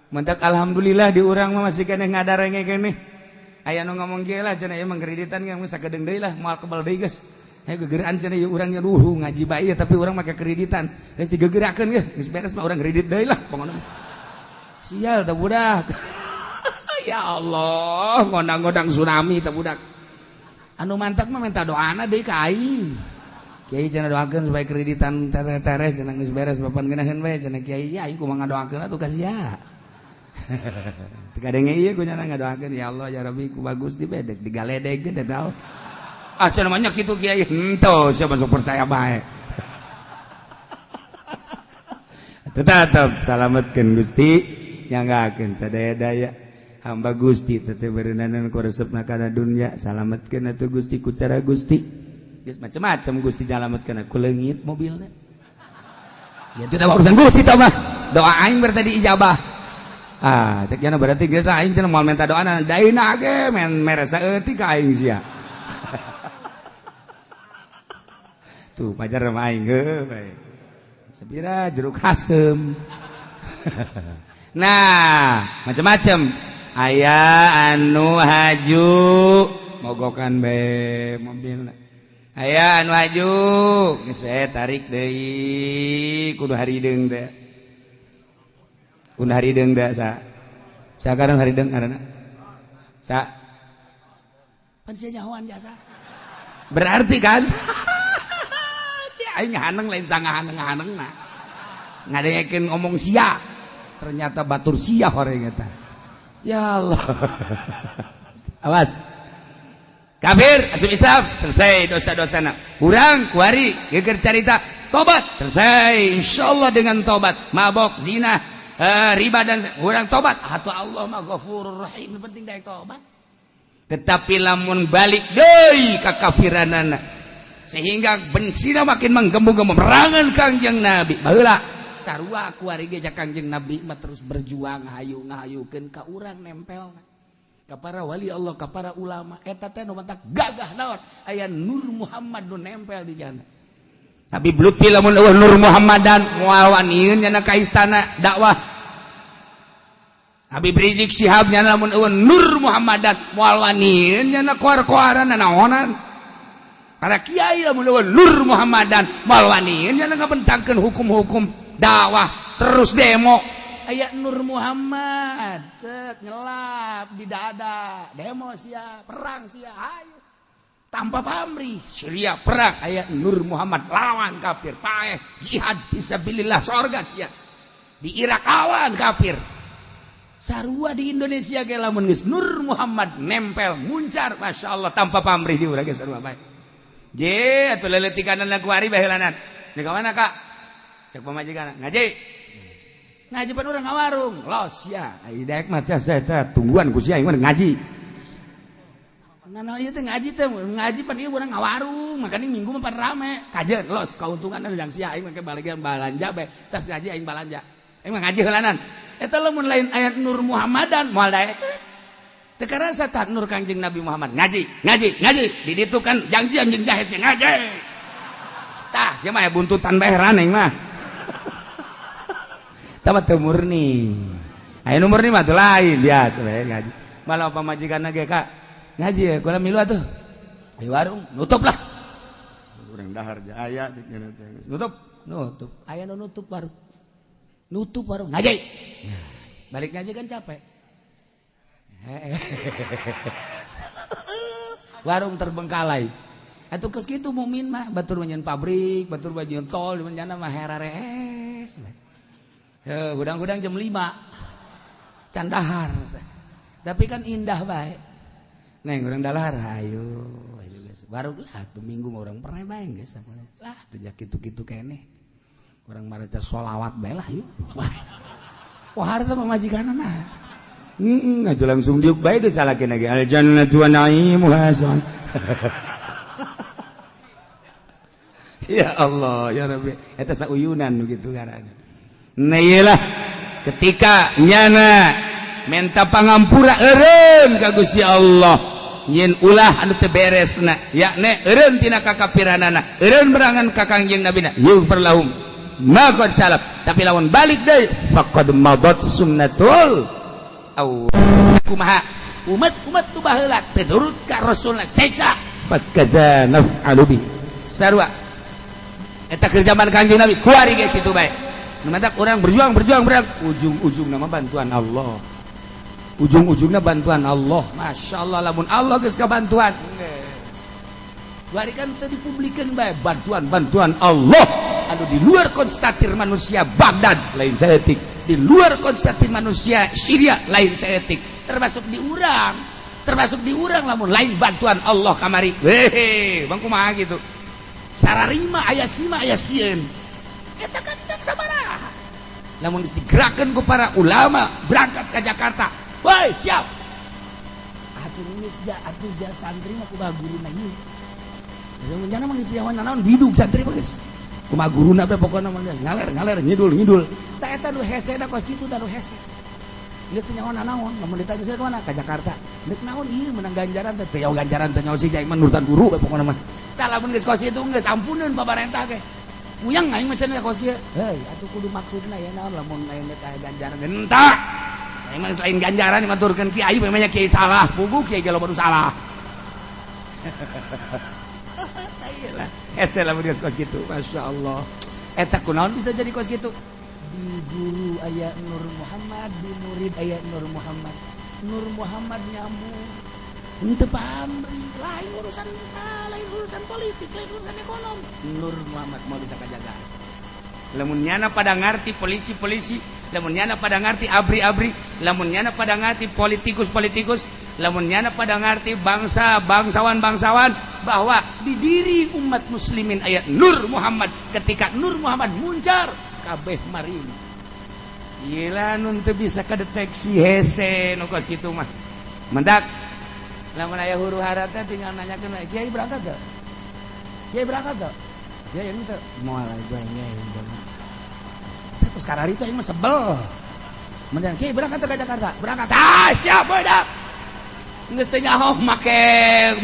[SPEAKER 1] Mentak alhamdulillah di urang mah masih keneh ngadarenge keneh. Aya nu ngomong ge lah cenah, ieu mah kreditan ge sakedeung deui lah, moal kebal deui geus. Hayo gegeraan cenah ieu urang nya, duh ngaji bae tapi urang make kreditan. Geus digegerakeun ge, geus beres mah urang kredit deui lah pokona. Sial teh budak. Ya Allah, ngondang-ngondang tsunami teh budak. Anu mantak mah minta doana deui ka aing. Kiai cenah doakeun supaya kreditan tereh-tereh cenah geus beres bapan ngeunaheun bae cenah kiai, ya aing kumaha ngadoakeun atuh ka sia. Teu kadenge ieu ku nyana ngadoakeun, ya Allah ya Rabbi ku bagus dibedek digaledeg ge naon. Ah cenah mah kitu kiai, henteu sia masuk percaya bae. Tetap salametkeun Gusti. Nyanggakeun sadaya-daya hamba Gusti teteh berenanan ku resepna kana dunya, salametkeun atuh Gusti ku cara Gusti. Geus macam-macam Gusti nyalametkeun ku leungit mobilna. Ya itu urusan Gusti tah mah. Doa aing berarti diijabah. Ah, cek jana berarti geus aing teh moal minta doana daina ge men mere saeutik ka aing sia. Tuh pajar mah aing heuh bae. Sepira jeruk asem. Nah, macam-macam. Aya anu haju mogokan bae mobilna. Aya anu haju geus bae tarik deui kudu harideung teh. Kudu harideung teh sa. Sakarang harideung ngaranna? Sa. Pan sia nyahoan jasa. Berarti kan si aing haneng lain sangahaneng-hanengna. Ngadengekeun ngomong sia. Ternyata batur sia horeng eta. Ya Allah. Awas. Kafir asup Islam selesai dosa-dosana. Urang kuari geger carita tobat selesai insyaallah dengan tobat. Mabok, zina, riba dan urang tobat. Atuh Allah mah Ghafurur Rahim, penting daek tobat. Tetapi lamun balik deui ka kafiranana sehingga bencina makin menggembu-gembu merangan Kangjeng Nabi. Baheula sarua kuari ge Kangjeng Nabi mah terus berjuang hayu ngahayukeun ka urang nempelna ka para wali Allah, ka para ulama. Eta teh nu matak gagah naon aya Nur Muhammad nu nempel di jana. Tapi Lutfi lamun eueuh Nur Muhammadan moal wanieun nyana ka istana dakwah. Habib Rizik Syihab nyana lamun eueuh Nur Muhammadan moal wanieun nyana koar-koaran naonan. Para kiai lamun eueuh Nur Muhammadan moal wanieun nyana ngabentangkeun hukum-hukum dakwah terus demo. Aya Nur Muhammad cek nyelap di dada demo sia perang sia ayo tanpa pamrih Syria perang. Aya Nur Muhammad lawan kafir paeh jihad fisabilillah sorga sia di Irak lawan kafir. Sarua di Indonesia ge lamun geus Nur Muhammad nempel muncar masya Allah tanpa pamrih di urang ge sarua bae. Je atuh leuleutikanna ku ari baheulanan. Di ka mana Kak? Cek pamajikan ngaji. Ngaji pan urang ngawarung los ya. Ai daek mah teh saya teh tungguan ku sia aing mah ngaji. Nah, nah ieu teh ngaji teh ngaji pan ieu urang ngawarung, makanya minggu mah pan rame. Kajeun los kauntungan jang sia aing make balikan balanja bae. Tas ngaji aing balanja. Aing mah ngaji heulanan. Eta lamun lain ayat Nur Muhammadan moal daek. Teu karasa tah Nur Kangjeng Nabi Muhammad ngaji, ngaji, ngaji. Di ditu kan janjian jeung jahe sia ngaji. Tah sia mah buntutan bae heran aing mah. Tama teu murni. Aya nu murni mah teu lain biasa bae ngaji. Malah pamajikanna ge Kak, ngaji ya kula milu atuh. Di warung nutup lah. Urang dahar aya cek nya teh. Nutup, nutup. Aya nu nutup warung. Nutup warung ngaji. Nah, balik ngaji kan capek. Warung terbengkalai. Atuh geus kitu mukmin mah batur nyeun pabrik, batur nyeun tol, menjana mah herarees. Hudang-hudang jam 5 candahar. Tapi kan indah bae. Neng urang dalahar ayo, ayo geus. Baru lah tuh minggu mah urang pernah bae geus. Lah tuh kitu-kitu keneh. Urang maraca sholawat bae lah yuk. Wah. Wah harta pamajikanna mah. Heeh, atuh langsung diuk bae deui salakina ge. Al jannatu wa na'imuha. Ya Allah, ya Rabbi. Eta sauyunan nu kitu ngaranna. Nah iyalah ketika nyana Menta pangampura eureun ka Gusti Allah, nyin ulah anu teu beresna, yakne eureun tina kakafiranana, eureun berangan ka Kangjeng Nabina. Yughfar lahum ma qad salaf. Tapi lamun balik deui, faqad madat sunnatul awwal. Sakumaha umat-umat nu baheula teu nurut ka Rasulna, siksa, fakaza naf'alu bi. Sarua eta keur zaman Kangjeng Nabi, kuari ge kitu bae. Nu matak urang berjuang, berjuang, berjuang, ujung-ujung nama bantuan Allah, ujung-ujungnya bantuan Allah. Masya Allah, lamun Allah geus bantuan. Kuari kan teu dipublikeun bae bantuan bantuan Allah anu di luar konstatir manusia. Baghdad lain saeutik, di luar konstatir manusia. Syria lain saeutik, termasuk di urang, termasuk di urang. Lamun lain bantuan Allah kamari, hehe, bang, kumaha gitu? Sararima aya sima, aya sieun, eta kan jam sabaraha lamun geus digerakkeun ku para ulama berangkat ke Jakarta. Woi, siap atuh, geus ja atuh ja. Santri mah kumaha guruna ieu? Jangan mah geus nyaho naon, bidug santri mah geus kumaha guruna bae. Pokona mah geus ngaler ngaler, ngidul ngidul. Tah, eta nu hese da kos kitu, da nu hese geus teu nyaho naon. Lamun ditanya, "Saya kemana?" "Ka Jakarta." "Deuk naon ieu, menang ganjaran teh?" "Teu ganjaran, teu nyaho sih, cai mah nurutan guru bae." Pokona mah tah lamun geus kos kitu geus ampuneun pamarentah ge. Muyang aing mah cenah kos kieu. Heuy atuh, kudu maksudna ya naon lamun aing teh ganjaran? Entah, aing mah selain ganjaran maturkeun kiai, memangnya kiai salah? Puguh kiai ge loba nu salah. Iyalah, hese lamun geus kos kitu. Masya Allah, eta kunaon bisa jadi kos kitu? Di guru aya Nur Muhammad, di murid aya Nur Muhammad. Nur Muhammad nyambung. Henteu pamrih, lain urusan, lain urusan politik, lain urusan ekonomi. Nur Muhammad mau bisa kajaga. Lamun nyana pada ngarti polisi-polisi, lamun nyana pada ngarti abri-abri, lamun nyana pada ngarti politikus-politikus, lamun nyana pada ngarti bangsa bangsawan-bangsawan bahwa di diri umat muslimin aya Nur Muhammad, ketika Nur Muhammad muncar, kabeh maring. Gila, nun teu bisa kadeteksi, hese nu kos kitu mah. Mendak lamun aya huru hara teh tinggal nanyakeun, "Kiai berangkat gak? Kiai berangkat gak?" "Ya, yang itu moal aja ya." Terus karari itu aing mah sebel. Mendak, "Kiai berangkat ke Jakarta?" "Berangkat." "Ah, siap budak." Geus teu nyaho make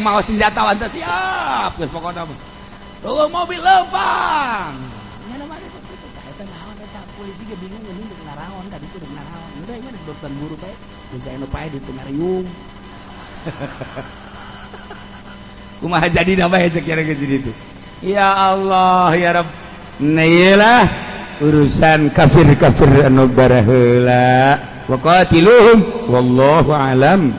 [SPEAKER 1] mau senjata teh siap geus pokona mah. Tuh mobil lempang. Nya mah kos kitu tah, eta naon eta? Polisi ge bingung geuning, deuk naraon ka ditu, deuk naraon. Udah, aing mah deuk guru bae. Geus aya nu paeh di ngariung. Kumaha jadi nama cek kira ke itu? Ya Allah, ya Rabb. Nah, urusan kafir-kafir anu baraheula. Wa qatiluhum wallahu alam.